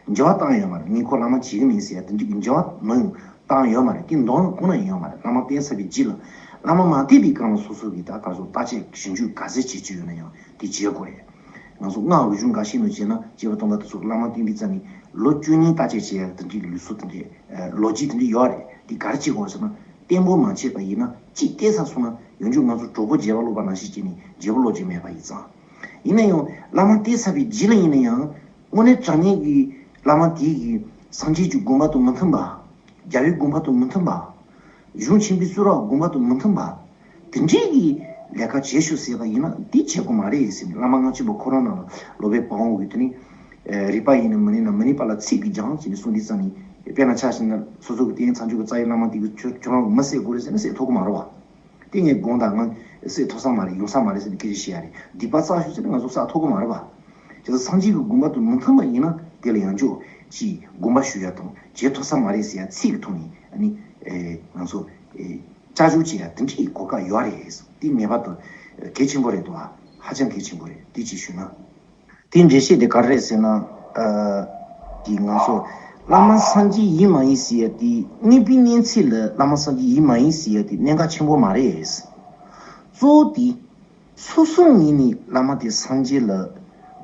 འགྱུར་བ་བཏང་ཡོད་མ་རེད། ངས་ཁོ་བླ་མ་བྱེད་ཀྱི་མིན་ཟེར་ཡ་དེ་འདྲ་གི་འགྱུར་བ་མང་བོ་བཏང་ཡོད་མ་རེད། དེ་འདང་ཁོ་ན་ཡོད་མ་རེད། བླ་མ་བསྟེན་ཚར་བའི་རྗེས་ལ་བླ་མ་མ་བསྟེན་པའི་སྒང་ལ་སོ་སོ་གིས་ད་ག་ཚོད་བརྟག་དཔྱད་ཞིབ་འཇུག་ག་ཚད་བྱེད་རྒྱུ་ཡོད་ན་ཡང་དེ་བྱེད་དགོས་རེད། ང་ཚོ་སྔགས་རིག་གཞུང་འགའ་ཤས་ནང་བྱས་ན་སྐྱེས་བུ་སྟོན་པ་དེ་ཚོ་བླ་མ་བསྟེན་དུས་ཙམ་ནས་ལོ་བཅུ་གཉིས་བརྟག་དཔྱད་བྱེད་ཡ་དེ་འདྲ་གི་ལུགས་སྲོལ་དེ་འདྲའི་ལོ་རྒྱུས་དེ་འདྲ་ཡོད་རེད། དེ་ག་རེ་བྱེད་དགོས་ཟེར་ན་བརྟན་པོ་མ་བྱས་པ་ཡིན་ན་གཅིག་བལྟས་ཚར་སོང་ན་ཡང་བསྐྱར་ང་ཚོ་གྲོགས་པོ་བྱེད་པ་ལོག་པ་ནང་བཞིན་བྱས་ནས་བྱེད་པ་ལོག་རྒྱུ་མེད་པ་ཡིན་ཙང་། ཡིན་ན་ཡང་བླ་མ་བསྟེན་ཚར་བའི་རྗེས་ལ་ཡིན་ན་ཡང་དངོས་གནས་དྲང་གནས་ཀྱི་བླ་མ་དེ་གིས་སངས་རྒྱས་ཀྱི་དགོངས་པ་དང་མི་མཐུན་པ། རྒྱལ་བའི་དགོངས་པ་དང་མི་མཐུན་པ། གཞུང་ཆེན་པོའི་གསུང་རབ་དགོངས་པ་དང་མི་མཐུན་པ། དེ་འདྲའི་གི་ལས་ཀ་བྱེད་ཤོག་ཟེར་བ་ཡིན་ན་འདི་བྱེད་དགོས་མ་རེད་ཟེར་ནས་བླ་མ་ལྔ་བཅུ་པ་ཁོ་རང་ནང་ལ་ལོ་པཎ་དཔའ་བོ་གིས་དེ་ནི་རིགས་པ་ཡིན་ན་མི་ནི་ན་མི་ནི་པ་ལ་ཚིག་གིས་སྦྱངས་ཟེར་ནས་གསུངས་དུས་ཙམ་ནས་དཔེར་ན་ཆ་བཞག་ན་སོ་སོ་གི་རྟེན་མཚམས་སྦྱོར་གྱི་རྩ་བའི་བླ་མ་དེ་གིས་ཁྱོད་ཁྱོད་རང་གིས་མི་བསད་དགོས་རེད་ཟེར་ན་བསད་ཐུབ་ཀྱི་མ་རེད་བ། དེ་ངས་དགོངས་དག་ང་བསད་ཐུབ་ས་མ་རེད། ཡོང་ས་མ་རེད་ཟེར་ནས་སྐད་ཆ་བཤད་ཡ་རེད། སྡིག་པ་བསགས་ཤོག་ཟེར་ན་ང་ཚོ་བསགས་ཐུབ་ཀྱི་མ་རེད་བ། བྱས་ཙང་སངས་རྒྱས་ཀྱི་དགོངས་པ་དང་མི་མཐུན་པ་ཡིན་ན་དེ་ལ་ཡང་བསྐྱར་ཅིག་དགོངས་པ་ཞུ་ཡ་དང་བྱེད་ཐུབ་ས་མ་རེད་ཟེར་ཡ་ཚིག་གི་ཐོག་ནས་ཨ་ནི་ཨེ་ང་ཚོ་ཨེ་བསྐྱར་ཞུ་བྱེད་ཡ་དེ་འདྲའི་གོ་སྐབས་ཡོད་རེད། དེ་ངེས་པར་དུ་གལ་ཆེན་པོ་རེད་འདུག་ཨ། ཧ་ཅང་གལ་ཆེན་པོ་རེད། དེ་ཅིག་ཞུས་ན། དེའི་འགྲེལ་བཤད་དེ་ག་རེ་རེད་ཟེར་ན། ཨ། དེ་ང་ཚོ་བླ་མ་སངས་རྒྱས་ཡིན་མ་ཡིན་ཟེར་ཡ་དེ་དངོས་པོའི་གནས་ཚད་ལ་བླ་མ་སངས་རྒྱས་ཡིན་མ་ཡིན་ཟེར་ཡ་དེ་གནད་འགག་ཆེན་པོ་མ་རེད། གཙོ་བོ་དེ་སོ་སོའི་ངོས་ནས་བླ་མ་དེ་སངས་རྒྱས་ལ་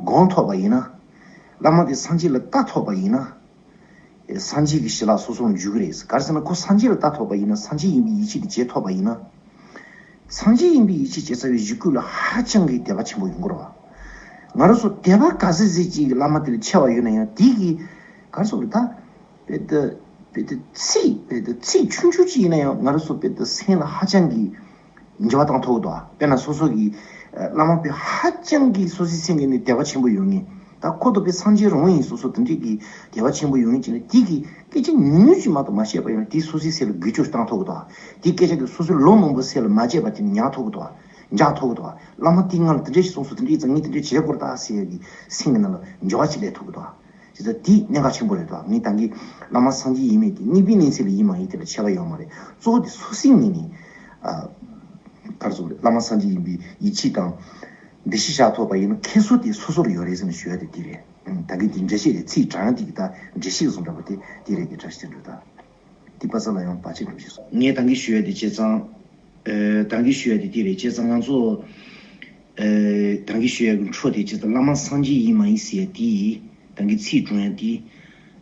དགོངས་ཐུབ་པ་ཡིན་ན། བླ་མ་དེ་སངས་རྒྱས་ལ་ལྟ་ཐུབ་པ་ཡིན་ན། སངས་རྒྱས་ཀྱི་ཞལ་ལག་སོ་སོར་འཇུག་གི་རེད། ག་རེ་ཟེར་ན་ཁོ་སངས་རྒྱས་ལ་ལྟ་ཐུབ་པ་ཡིན་ན། སངས་རྒྱས་ཡིན་པའི་ཡིད་ཆེས་དེ་བྱེད་ཐུབ་པ་ཡིན་ན། སངས་རྒྱས་ཡིན་པའི་ཡིད་ཆེས་བྱེད་ཚར་བའི་གཞུག་གུ་ལ་ཧ་ཅང་གི་དད་པ་ཆེན་པོ་ཡོང་གི་རེད་བ། ང་རང་ཚོ་དད་པ་ག་ཚོད་ཟིག་ཅིག་བླ་མ་དེ་ལ་ཆེ་བ་ཡོད་ན་ཡང་དེ་གི་ག་རེ་ཟེར་དགོས་རེད་ད། དཔེ་དེ་དཔེ་དེ་ཚིག་དཔེ་དེ་ཚིག་ཆུང་ཆུང་ཅིག་ཡིན་ན་ཡང་ང་རང་ཚོ་དཔེ་དེ་སེམས་ལ་ཧ་ཅང་གི་འགྱུར་བ་བཏང་ཐུབ་ཀྱི་འདུག་ཨ། དཔེར་ན་སོ་སོ་གི་ཨ་བླ་མ་དཔེ་ཧ་ཅང་གི་སོ་སོའི་སེམས་ཀྱི་ནས་དད་པ་ཆེན་པོ་ཡོད་ངེས། ད་ཁོ་ཐོབ་པའི་སངས་རྒྱས་རང་ཡིན་སོ་སོ་དེ་འདྲས་ཀྱི་དད་པ་ཆེན་པོ་ཡོད་ངེས་ཀྱི་ནས་དེ་གི་སྐད་ཆ་ཉུང་ཉུང་ཅིག་མ་གཏོགས་མ་བཤད་པ་ཡིན་ན་དེ་སོ་སོའི་སེམས་ལ་འགུལ་སྐྱོད་བཏང་ཐུབ་ཀྱི་འདུག་ཨ། དེ་སྐད་ཆ་དེ་སོ་སོའི་ལོ་མང་པོའི་སེམས་ལ་མ་བརྗེད་པ་དེ་ཉར་ཐུབ་ཀྱི་འདུག་ཨ། འཇགས་ཐུབ་ཀྱི་འདུག་ཨ། བླ་མ་དེ་ང་ལ་དེ་འདྲས་ཞིག་གསུངས་སོང་། དེ་འདྲས་ཡིན་ཙང་ངས་དེ་འདྲས་བྱེད་དགོས་རེད་ད་ཟེར་ཡ་གི་སེམས་ཀྱི་ནང་ལ་འགྱུར་བ་ཅིག་སླེབས་ཐུབ་ཀྱི་འདུག་ཨ། དེ་ལྟར་དེ་གནད་འགག་ཆེན་པོ་རེད་དོ། ངས་ད་གིན་བླ་མ་སངས་རྒྱས་ཡིན་མིན་དེ་དངོས་པོའི་གནས་ཚད་ལ་ཡིན་མ་ཡིན་དེ་ལ་ཁྱད་པར་ཡོད་མ་རེད། གཙོ་བོ་དེ་སོ་སོའི་ངོས་ནས་ཨ། ག་རེ་ཟེར་དགོས་རེད། བླ་མ་སངས་རྒྱས་ཡིན་པའི་ཡིད་ཆེས་དང་འདུ་ཤེས་བཞག་ཐུབ་པ་ཡིན་ན་ཁྱད་གསོད་དེ་སོ་སོར་ཡོད་རེད་ཟེར་ནས་ཞུ་ཡ་དེ་དེ་རེད། ཨང་། ད་གིན་དེ་འགྲེལ་བཤད་དེ་ཚིག་དྲང་ཡ་དེ་གི་ད་འགྲེལ་བཤད་བཟོ་འདྲ་པོ་དེ་དེ་རེད་དེ་འདྲ་ཞིག་དེ་འདྲ་ད། དེ་པ་ས་ལ་ཡང་བར་ཆད་འགྲོ་ཞིག་སོང་། ངས་ད་གིན་ཞུ་ཡ་དེ་བྱས་ཙང་། ཨེ། ད་གིན་ཞུ་ཡ་དེ་དེ་རེད། བྱས་ཙང་ང་ཚོ། ཨེ། ད་གིན་ཞུ་ཡ་གི་འཕྲོ་དེ་བྱས་ཙང་བླ་མ་སངས་རྒྱས་ཡིན་མ་ཡིན་ཟེར་ཡ་དེ་ཡིན། ད་གིན་ཚིག་དྲུང་ཡ་དེ།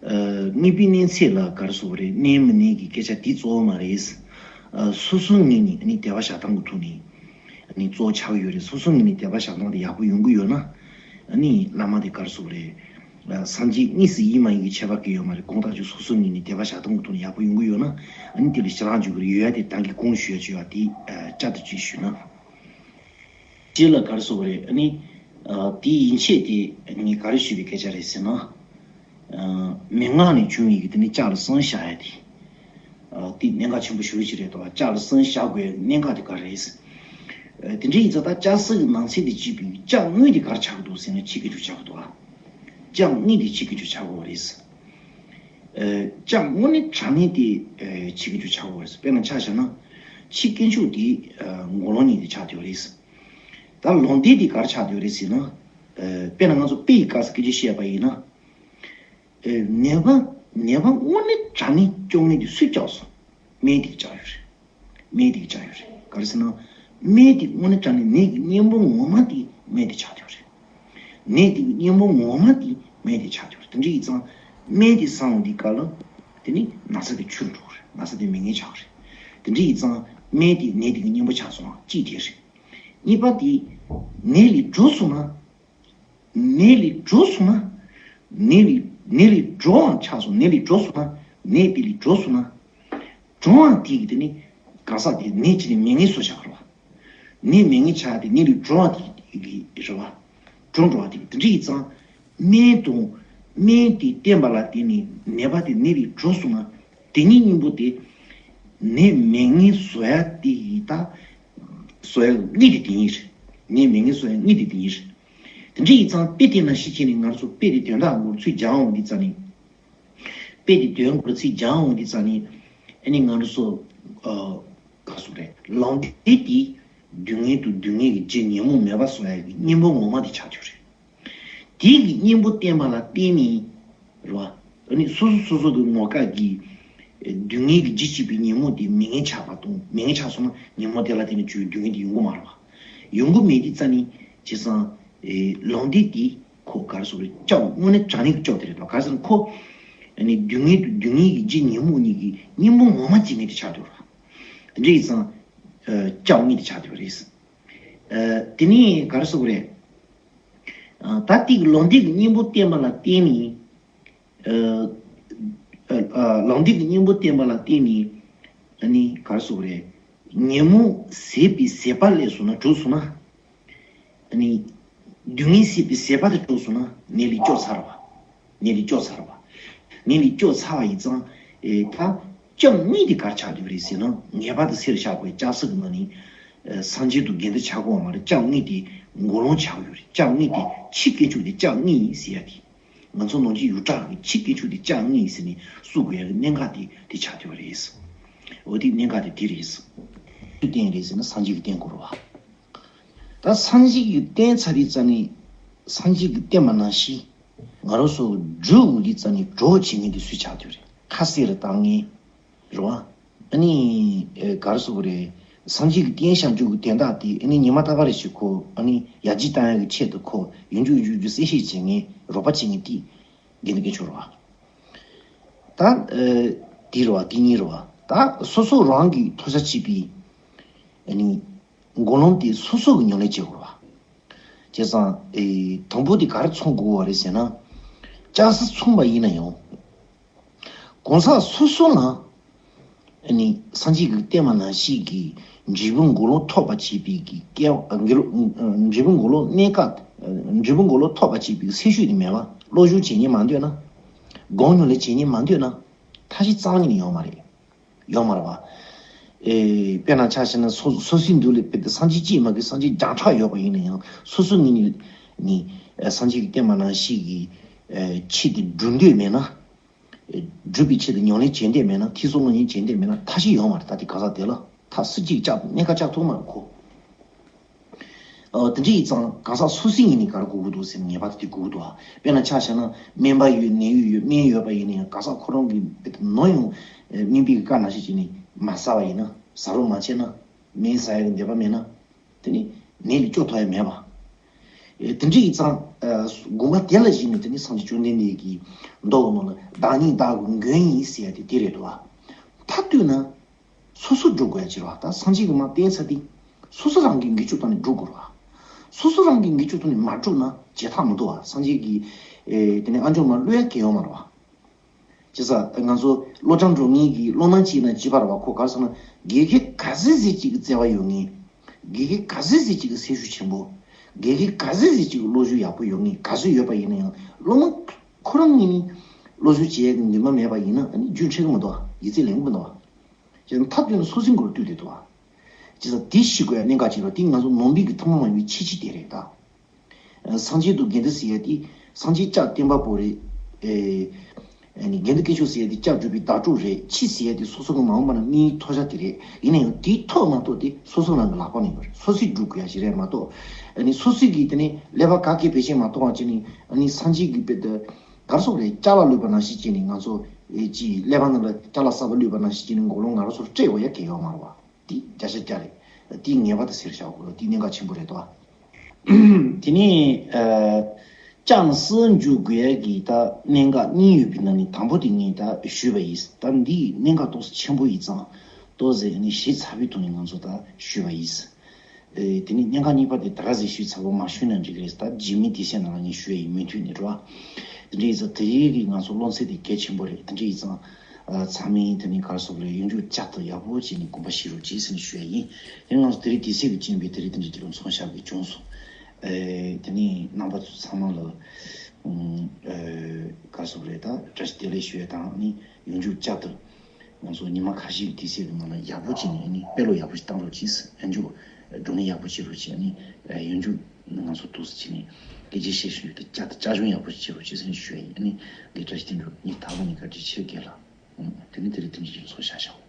ཨེ། དངོས་པོའི་གནས་ཚད་ལ་ག་རེ་ཟེར་དགོས་རེད། གནས་མི་གནས་ཀྱི་སྐད་ཆ་དེ་གཙོ་བོ་མ་རེད། ཨེ། སོ་སོའི་ངོས་ནས་ཨ་ནི་དད་པ་བཞག་སྟངས་ཀྱི་ཐོག་ནས་ཨ་ནི་གཙོ་བོ་ཆགས་ཀྱི་ཡོད་རེད། སོ་སོའི་ངོས་ནས་དད་པ་བཞག་སྟངས་དེ་ཡག་པོ་ཡོང་གི་ཡོད་ན་ཨ་ནི་བླ་མ་དེ་ག་རེ་ཟེར་དགོས་རེད། སངས་རྒྱས་དངོས་སུ་ཡིན་མ་ཡིན་གྱི་ཁྱད་པར་གང་ཡང་ཡོད་མ་རེད། དགོངས་དག་ཅིག་སོ་སོའི་ངོས་ནས་དད་པ་བཞག་སྟངས་ཀྱི་ཐོག་ནས་ཡག་པོ་ཡོང་གི་ཡོད་ན་ཨ་ནི་དེ་ལ་ཞེ་དྲག་འཇུག་གི་རེད། ཡོད་ཡ་དེ་ད་གིན་གོང་ཞུ་ཡ་བྱས་པ་དེ་བསྐྱར་དུ་ཅིག་ཞུས་ན། སྤྱིར་ལ་ག་རེ་ཟེར་དགོས་རེད། ཨ་ནི་དེའི་ཡན་ཆད་དེ་ངས་ག་རེ་ཞུས་པའི་སྐད་ཆ་རེད་ཟེར་ན། མན་ངག་ནས་བྱུང་བའི་གི་དེ་ནི་ལྕགས་ལ་སོན་བཞག་ཡ་དེ། དེ་གནད་འགག་ཆེན་པོ་ཞེ་པོ་ཅིག་རེད་དོ། ལྕགས་ལ་སོན་བཞག་དགོས་གནད་འགག་དེ་ག་རེ་རེད། དེ་འདྲ་ཡིན་ཙང་ད་ལྕགས་སྲེག་གི་ནང་ཚན་དེ་བྱས་པའི་ལྕགས་དངོས་དེ་ག་རེ་ཆགས་ཀྱི་འདུག་ཟེར་ན་ཕྱི་རྒྱུ་ཆགས་ཀྱི་འདུག་ཨ། ལྕགས་དངོས་དེ་ཕྱི་རྒྱུ་ཆགས་དགོས་རེད། ལྕགས་དངོས་གནས་དྲང་གནས་དེ་ཕྱི་རྒྱུ་ཆགས་དགོས་རེད། དཔེར་ན་ཆ་བཞག་ན་ཕྱི་དཀོན་མཆོག་དེ་མགོ་ལོག་ནས་དེ་ཆགས་བསྡད་ཡོད་རེད། ད་ལུང་བསྟན་དེ་ག་རེ་ཆགས་བསྡད་ཡོད་རེད་ཟེར་ན། དཔེར་ན་ང་ཚོ་དཔེ་ཡི་སྐབས་སུ་སྐད་ཆ་བཤད་པ་ཡིན་ན། ཨེ། ནད་པ་ནད་པ་དངོས་གནས་དྲང་གནས་སྐྱོབ་མཁན་དེ་སུས་བཅག་སོང་། སྨན་དེ་གིས་བཅག་ཡོད་རེད། སྨན་དེ་གིས་བཅག་ཡོད་རེད། ག་རེ་ཟེར་ན། སྨན་དེ་དངོས་གནས་དྲང་གནས་ནད་ཀྱི་གཉེན་པོ་ངོ་མ་དེ་སྨན་དེ་ཆགས་ཡོད་རེད། ནད་དེ་གི་གཉེན་པོ་ངོ་མ་དེ་སྨན་དེ་ཆགས་ཡོད་རེད། དེ་འདྲ་ཡིན་ཙང་སྨན་དེ་བཟང་བ་དེ་ག་ལ་དེ་ནི་ན་ཚ་དེ་ཆུར་འགྲོ་གི་རེད། ན་ཚ་དེ་མེད་མཁན་ཆགས་གི་རེད། དེ་འདྲ་ཡིན་ཙང་སྨན་དེ་ནད་དེ་གི་གཉེན་པོ་ཆགས་སོང་བ་གཅིག་དེ་རེད། གཉིས་པ་དེ་ནད་ལས་གྲོལ་སོང་ན། ནད་ལས་གྲོལ་སོང་ན། ནད་ལས་ནད་ལས་གྲོལ་བའང་ཆགས་སོང་། ནད་ལས་གྲོལ་སོང་ན། ནད་དེ་ལས་གྲོལ་སོང་ན། གྲོལ་བའང་དེ་གི་དེ་ནི་གང་ཟག་དེ་ནད་ཅི་ནས་མེད་ངེས་སུ་བཞག་རོ། ནད་མེད་ངེས་ཆགས་དེ་ནད་ལས་གྲོལ་བ་དེ་གི་རེད་བ། གྲོལ་འགྲོ་བ་དེ་གི་དེ་འདྲ་ཡིན་ཙང་། སྨན་དང་། སྨན་དེ་བསྟེན་པ་ལ་བརྟེན་ནས་ནད་པ་དེ་ནད་ལས་གྲོལ་སོང་ན། དེ་ཉིད་སྙིང་པོ་དེ་ནད་མེད་ངེས་བཟོ་ཡ་དེ་ཡིན་ད། བཟོ་ཡ་དངོས་དེ་དེ་ཡིན་རེད། ནད་མེད་ངེས་བཟོ་ཡ་དངོས་དེ་དེ་ཡིན་རེད། དེ་འདྲ་ཡིན་ཙང་དཔེ་དེ་ནང་བཞིན་བྱས་ནས་ང་ཚོ་དཔེ་དེ་དོན་དག་ངོ་ཚུལ་སྦྱང་འོང་དུས་ཙ་ནས། དཔེ་དེ་དོན་ངོ་ཚུལ་སྦྱང་འོང་དུས་ཙ་ནས། ཨ་ནི་ང་ཚོ། ཨ། ག་སོགས་རེད། ལང་སྟེ་དེ་སྡུག་བསྔལ་དང་སྡུག་བསྔལ་གྱི་རྒྱུ་ཉོན་མོངས་མེད་པ་བཟོ་ཡ་གི་གཉེན་པོ་ངོ་མ་དེ་ཆགས་ཀྱི་རེད། དེ་གི་གཉེན་པོ་བསྟེན་པ་ལ་བརྟེན་ནས། རེད་བ། ཨ་ནི་སོ་སོ་སོ་སོ་གི་ངོ་སྐལ་གྱི། ཨེ། སྡུག་བསྔལ་གྱི་རྒྱུ་བྱེད་པའི་ཉོན་མོངས་དེ་མེད་ངེས་ཆགས་པ་དང་། མེད་ངེས་ཆགས་སོང་ན་ཉོན་མོངས་དེ་ལ་བརྟེན་ནས་བྱུང་བའི་སྡུག་བསྔལ་དེ་ཡོང་གི་མ་རེད་བ། ཡོང་གི་མེད་དུས་ཙ་ནི་བྱས་ཙང་། ཨེ། ལང་སྟེ་དེ་ཁོ་ག་རེ་ཟེར་དགོས་རེད། སྐྱབས། དངོས་གནས་དྲང་གནས་ཀྱི་སྐྱབས་དེ་རེད་དོ། ག་རེ་ཟེར་ན་ཁོ། ཨ་ནི་སྡུག་བསྔལ་དང་སྡུག་བསྔལ་གྱི་རྒྱུ་ཉོན་མོངས་གཉིས་ཀྱི་གཉེན་པོ་ངོ་མ་བྱེད་མཁན་དེ་ཆགས་འགྲོ་རེད་བ། དེ་འདྲ་ཡིན་ཙང་། ཨ། སྐྱབས་དངོས་དེ་ཆགས་འགྲོ་བ་རེད། ཨ། དེ་ནས་ག་རེ་ཟེར་དགོས་རེད། ཨ། ད་དེ་གི་ལང་སྟེ་གི་གཉེན་པོ་བསྟེན་པ་ལ་བརྟེན་ནས། ཨ། ཨ། ལང་སྟེ་གི་གཉེན་པོ་བསྟེན་པ་ལ་བརྟེན་ནས། ཨ་ནི་ག་རེ་ཟེར་དགོས་རེད། ཉོན་མོངས་ཟད་པའི་ཟད་པ་སླེབས་སོང་ན། གྲོལ་སོང་ན། ཨ་ནི་སྡུག་བསྔལ་ཟད་པའི་ཟད་པ་དེ་གྲོལ་སོང་ན་ནད་ལས་སྐྱོབ་ཚར་བ། ནད་ལས་སྐྱོབ་ཚར་བ། ནད་ལས་སྐྱོབ་ཚར་བ་ཡིན་ཙང་། ཨེ། ད་སྐྱབས་དངོས་དེ་ག་རེ་ཆགས་འགྲོ་གི་རེད་ཟེར་ན། ངེས་པར་དུ་སེམས་ལ་བཞག་དགོས། སྐྱབས་སུ་གི་ནང་ནས། ཨེ། སངས་རྒྱས་དང་དགེ་འདུན་ཆགས་དགོས་པ་མ་རེད། སྐྱབས་དངོས་དེ་འགོག་སློང་ཆགས་ཡོད་རེད། སྐྱབས་དངོས་དེ་ཕྱི་དཀོན་མཆོག་དེ་སྐྱབས་དངོས་ཡིན་ཟེར་ཡ་དེ། ང་ཚོ་ནང་ཆོས་ཡུལ་གྲགས་ཀྱི་ཕྱི་དཀོན་མཆོག་དེ་སྐྱབས་དངོས་ཡིན་ཟེར་ནས་གསུང་དགོས་ཡ་གི་གནད་འགག་དེ་དེ་ཆགས་ཐུབ་པ་རེད། འོ། དེ་གནད་འགག་དེ་དེ་རེད། བསྟེན་རེད་ཟེར་ན་སངས་རྒྱས་ཀྱི་བསྟེན་དགོས་རེད་བ། ད་སངས་རྒྱས་ཀྱི་བསྟེན་ཚར་དུས་ཙ་ནི། སངས་རྒྱས་ཀྱི་བསྟེན་པ་ནང་བཞིན་ང་རང་ཚོ་སྒྲུབ་འོང་དུས་ཙ་ནི་གྲོགས་བྱེད་མཁན་དེ་སུས་ཆགས་ཐུབ་རེད། ཁ་གསལ་རུ་བཏང་མཁན་རེད་བ། ཨ་ནི། ཨེ། ག་རེ་ཟེར་དགོས་རེད། སངས་རྒྱས་ཀྱི་བསྟེན་བཞག་རྒྱུ་གི་དོན་དག་དེ་ཨ་ནི་ཉི་མ་རྟག་པ་རེ་བཞིན་ཁོ་ཨ་ནི་ཡར་རྒྱས་བཏང་ཡ་གི་ཆེད་དུ་ཁོ་ཡོང་རྒྱུ་ཡོང་རྒྱུ་གསལ་བཤད་བྱེད་མཁན་རོགས་པ་བྱེད་མཁན་དེ་དགེ་འདུན་དཀོན་མཆོག་རེད་བ། ད། ཨེ། དེ་རེད་བ། དེ་གཉིས་རེད་བ། ད་སོ་སོ་རང་གིས་མཐོ་ཤ་བྱེད་པའི་ཨ་ནི་འགོག་སློང་དེ་སོ་སོ་གིས་ཉམས་ལེན་བྱེད་དགོས་རེད་བ། བྱས་ཙང་། ཨེ། དང་པོ་དེ་ག་རེ་མཚོན་དགོས་པ་རེད་ཟེར་ན། སྐྱབས་སུ་སོང་བ་ཡིན་ན་ཡང་། གང་ཟག་སོ་སོ་ལ། ཨ་ནི་སངས་རྒྱས་ཀྱི་བསྟན་པ་ནང་བཞིན་གྱི་འབྲས་བུ་འགོག་སློང་ཐོབ་པ་བྱེད་པའི་གི་སྐལ་བ། འབྲས་བུ་འགོག་སློང་གནས་སྐབས། འབྲས་བུ་འགོག་སློང་ཐོབ་པ་བྱེད་པའི་སེམས་ཤུགས་དེ་མེད་པ། བློ་སྦྱོང་བྱེད་མཁན་མ་འདོད་ན། སྒོམ་ཉམས་ལེན་བྱེད་མཁན་མ་འདོད་ན། མཐའ་བཞི་རྩ་བ་ཉིད་ནས་ཡོང་མ་རེད། ཡོང་མ་རེད་བ། ཨེ། དཔེར་ན་ཆ་བཞག་ན་སོ་སོ་སོའི་མདུན་ལ་དཔེ་དེ་སངས་རྒྱས་གཅིག་མ་གི་སངས་རྒྱས་བརྒྱ་ཕྲག་ཡོད་པ་ཡིན་ན་ཡང་། སོ་སོའི་ངོས་ནས་ནི། ཨེ། སངས་རྒྱས་ཀྱི་བསྟན་པ་ནང་བཞིན་གྱི། ཨེ། ཆེད་དུ་སྒྲུབ་འདོད་མེད་ན། ཨེ། སྒྲུབ་པའི་ཆེད་དུ་ཉམས་ལེན་བྱེད་འདོད་མེད་ན། ཐེག་གསུམ་སློབ་གཉེར་བྱེད་འདོད་མེད་ན། མཐའ་བཞི་ཡོང་མ་རེད། ད་དེ་ག་ས་དེ་ལ་མཐའ་སུ་གཅིག་བཅག་གནས་སྐབས་བཅག་ཐུབ་མ་རེད་ཁོ། ཨ། དེ་འདྲ་ཡིན་ཙང་གང་ཟག་སོ་སོའི་ངོས་ནས་ག་རེ་དགོས་ཀྱི་འདུག་ཟེར་ན། ངེས་པར་དུ་དེ་དགོས་ཀྱི་འདུག་ཨ། དཔེར་ན་ཆ་བཞག་ན་སྨན་པ་ཡོད། ནད་གཡོག་ཡོད། སྨན་ཡོད་པ་ཡིན་ན་ཡང་། གང་ཟག་ཁོ་རང་གིས་ནམ་ཡང་སྨན་པའི་བཀའ་ནང་བཞིན་བྱས་ནས་མ་ཟ་བ་ཡིན་ན། ཟ་རོགས་མ་བྱས་ན། སྨན་ཟ་ཡ་གི་འདོད་པ་མེད་ན། དེ་ནི་ནད་ལས་སྐྱོབ་ཐུབ་ཡ་མེད་པ། ཨེ། དེ་འདྲ་ཡིན་ཙང་། ཨ། དགོངས་པ་དེ་ལ་གཞིགས་ནས་དེ་ནི་སངས་རྒྱས་བཅོམ་ལྡན་འདས་ཀྱི་མདོ་གི་ནང་ལ་བདག་ཉིད་བདག་གི་མགོན་ཡིན་ཟེར་ཡ་དེ་དེ་རེད་འདུག་བ། མཐའ་གཏུགས་ན། སོ་སོ་སྒྲུབ་དགོས་ཡ་ཅིག་རེད་བ། ད་སངས་རྒྱས་ཀྱིས་མར་བསྟན་ཚར་དུས། སོ་སོ་རང་གིས་འགུལ་སྐྱོད་བཏང་ནས་སྒྲུབ་དགོས་རེད་བ། སོ་སོ་རང་གིས་འགུལ་སྐྱོད་བཏང་ནས་མ་སྒྲུབ་ན་བྱེད་ཐབས་མི་འདུག་བ། སངས་རྒྱས་ཀྱིས། ཨེ། དེ་ནས་ཨ་མཆོག་མར་གློད་ཡ་གང་ཡང་ཡོད་མ་རེད་བ། བྱས་ཙང་ང་ཚོ་སློབ་གྲྭ་འགྲོ་མཁན་གྱི་སློབ་མ་གཅིག་ན་གཅིག་པ་རེད་བ། ཁོ་ག་རེ་ཟེར་ན། དགེ་རྒན་ག་ཚོད་ཟིག་ཅིག་གི་བརྩེ་བ་ཡོད་མཁན། དགེ་རྒན་ག་ཚོད་ཟིག་ཅིག་གི་སེམས་ཤུགས་ཆེན་པོ། དགེ་རྒན་ག་ཚོད་ཟིག་ཅིག་གི་བློ་སྦྱོང་ཡག་པོ་ཡོད་མཁན་ག་ཚོད་ཡོད་པ་ཡིན་ན་ཡང་། སློབ་མ་ཁོ་རང་ཉིད་ནས་བློ་སྦྱོང་བྱེད་ཡག་གི་འདུན་པ་མེད་པ་ཡིན་ན། ཨ་ནི་རྒྱུན་ཆད་གི་མི་འདུག་བ། ཡིད་ཚད་ལེན་གི་མི་འདུག་བ། བྱས་ཙང་མཐའ་གཏུགས་ན་སོ་སོའི་མགོ་ལ་གཏུགས་བསྡད་འདུག་བ། བྱས་ཙང་དེ་ཤེས་དགོས་ཡ་གནད་འགག་ཅིག་རེད། དེ་ང་ཚོ་ནང་པའི་གི་ཐུན་མོང་མ་ཡིན་པའི་ཁྱད་ཆོས་དེ་རེད་ད། སངས་རྒྱས་དང་དགེ་འདུན་ཟེར་ཡ་དེ། སངས་རྒྱས་སྐྱབས་བསྟན་པ་པོ་རེད། ཨེ། ཨ་ནི་དགེ་འདུན་དཀོན་མཆོག་ཟེར་ཡ་དེ་སྐྱབས་སྒྲུབ་པའི་བདག་སྒྲུབ་རེད། ཆོས་ཟེར་ཡ་དེ་སོ་སོ་གི་མ་འོངས་པ་ན་དམིགས་ཡུལ་ཐོབ་བྱ་དེ་རེད། ཡིན་ན་ཡང་དེའི་ཐོག་མ་གཏོགས་དེ་སོ་སོ་རང་གི་ལག་པ་ནས་ཡོད་རེད། སོ་སོས་སྒྲུབ་དགོས་ཡ་ཞིག་རེད་མ་གཏོགས། ཨ་ནི་སོ་སོས་གི་དེ་ནས་ཀླད་པ་ག་གེ་བེད་སྤྱོད་མ་གཏོང་བ་བྱས་ནས། ཨ་ནི་སངས་རྒྱས་ཀྱི་དཔེ་དེ་ག་རེ་ཟེར་དགོས་རེད། ཅ་ལག་བླུགས་པ་ནང་བཞིན་བྱས་ནས་ང་ཚོ། ཨེ། ཅིག་ཀླད་པ་ནང་ལ་ཅ་ལག་གསར་པ་བླུགས་པ་ནང་བཞིན་བྱས་ནས་འགོག་སློང་ང་རང་ཚོར་སྤྲད་དགོས་ཡ་གང་ཡང་ཡོད་མ་རེད་བ། དེ་བརྒྱ་ཆ་བརྒྱ་རེད། དེ་ངེས་པར་དུ་ཟེར་བཞག་དགོས། དེ་གནད་འགག་ཆེན་པོ་རེད་དོ། དེ་ནས། ཨ། སྐྱབས་སུ་འཇུག་དགོས་ཡ་གི་ད་གནད་འགག་གཉིས་ཡོད་པའི་ནང་ནས་དང་པོ་དེ་ངས་ད་ཞུས་པ་ཡིན། ད་འདི་གནད་འགག་ཏོག་ཙམ་ཆེན་པོ་ཡིན་ཙང་། ཏོག་ཙམ་ནི་ཞིབ་ཚགས་པོའི་ཐོག་ནས་ང་ཚོ་ད་ཞུས་པ་ཡིན། ཨེ། དེ་ནས་ཉིན་གང་གཉིས་པ་དེ་ད་ག་ཟིག་ཞུས་ཚར་བ་མ་ཞུས་ན་འགྲིག་གི་རེད། ད་རྗེས་མའི་དུས་ཚོད་ནང་ལ་ངས་ཞུ་ཡ་ཡིན། མུ་མཐུད་ནས་རེད་བ། དེ་འདྲ་ཡིན་ཙང་དེ་རིང་གི་ང་ཚོ་སློབ་ཚན་དེ་གལ་ཆེན་པོ་རེད། དེ་འདྲ་ཡིན་ཙང་། ཨ། ཚང་མས་དེ་ནས་ག་རེ་ཟེར་དགོས་རེད། ཡོན་ཆབ་བསྐྱར་དུ་ཡག་པོ་བྱས་ནས་དགོངས་པ་བཞེས་རོགས་གྱིས་ཟེར་ནས་ཞུ་ཡ་ཡིན། དེ་ནས་ང་ཚོ་དེ་རིང་དུས་ཚོད་ཀྱི་རྐྱེན་པས་དེ་རིང་དེ་འདྲ་ཅིག་ལ་ཚོགས་བཞག་གི་བྱུང་སོང་། ཨེ། དེ་ནས་རྣམ་པ་ཚོ་ཚང་མ་ལ། ཨ། ག་རེ་ཟེར་དགོས་རེད། ད་བཀྲ་ཤིས་བདེ་ལེགས་ཞུ་ཡ་དང་། ཨ་ནི་ཡོན་ཆབ་བསྐྱར་དུ། ང་ཚོ་ཉི་མ་ཁ་ཤས་ཀྱི་དུས་ཚོད་ཀྱི་ནང་ལ་ཡག་པོ་བྱས་ནས། ཨ་ནི་དཔེ་ཀློག་ཡག་པོ་ཞིག་བཏང་རོགས་གྱིས། ཡོན་ཆབ་བགྲོ་གླེང་ཡག་པོ་བྱེད་རོགས་གྱིས། ཨ་ནི་ཡོན་ཆབ་ང་ཚོ་འདུག་སེ་བྱས་ནས་སྐད་ཆ་བཤད་ཤེས་ཡོད་དེ་བསྐྱར་དུ་བསྐྱར་སྦྱོང་ཡག་པོ་ཞིག་བྱེད་རོགས་གྱིས་ཟེར་ནས་ཞུ་ཡ་ཡིན། ཨ་ནི་འདི་བཀྲ་ཤིས་བསྟན་འགྲོ། ཉིན་དང་པོ་ནས་བཀའ་དྲིན་ཆེ། རྒན་ལགས། དེ་ནི་དེ་རིང་དེ་འདྲ་ཅིག་ལ་ཚོགས་བཞག་བྱའོ།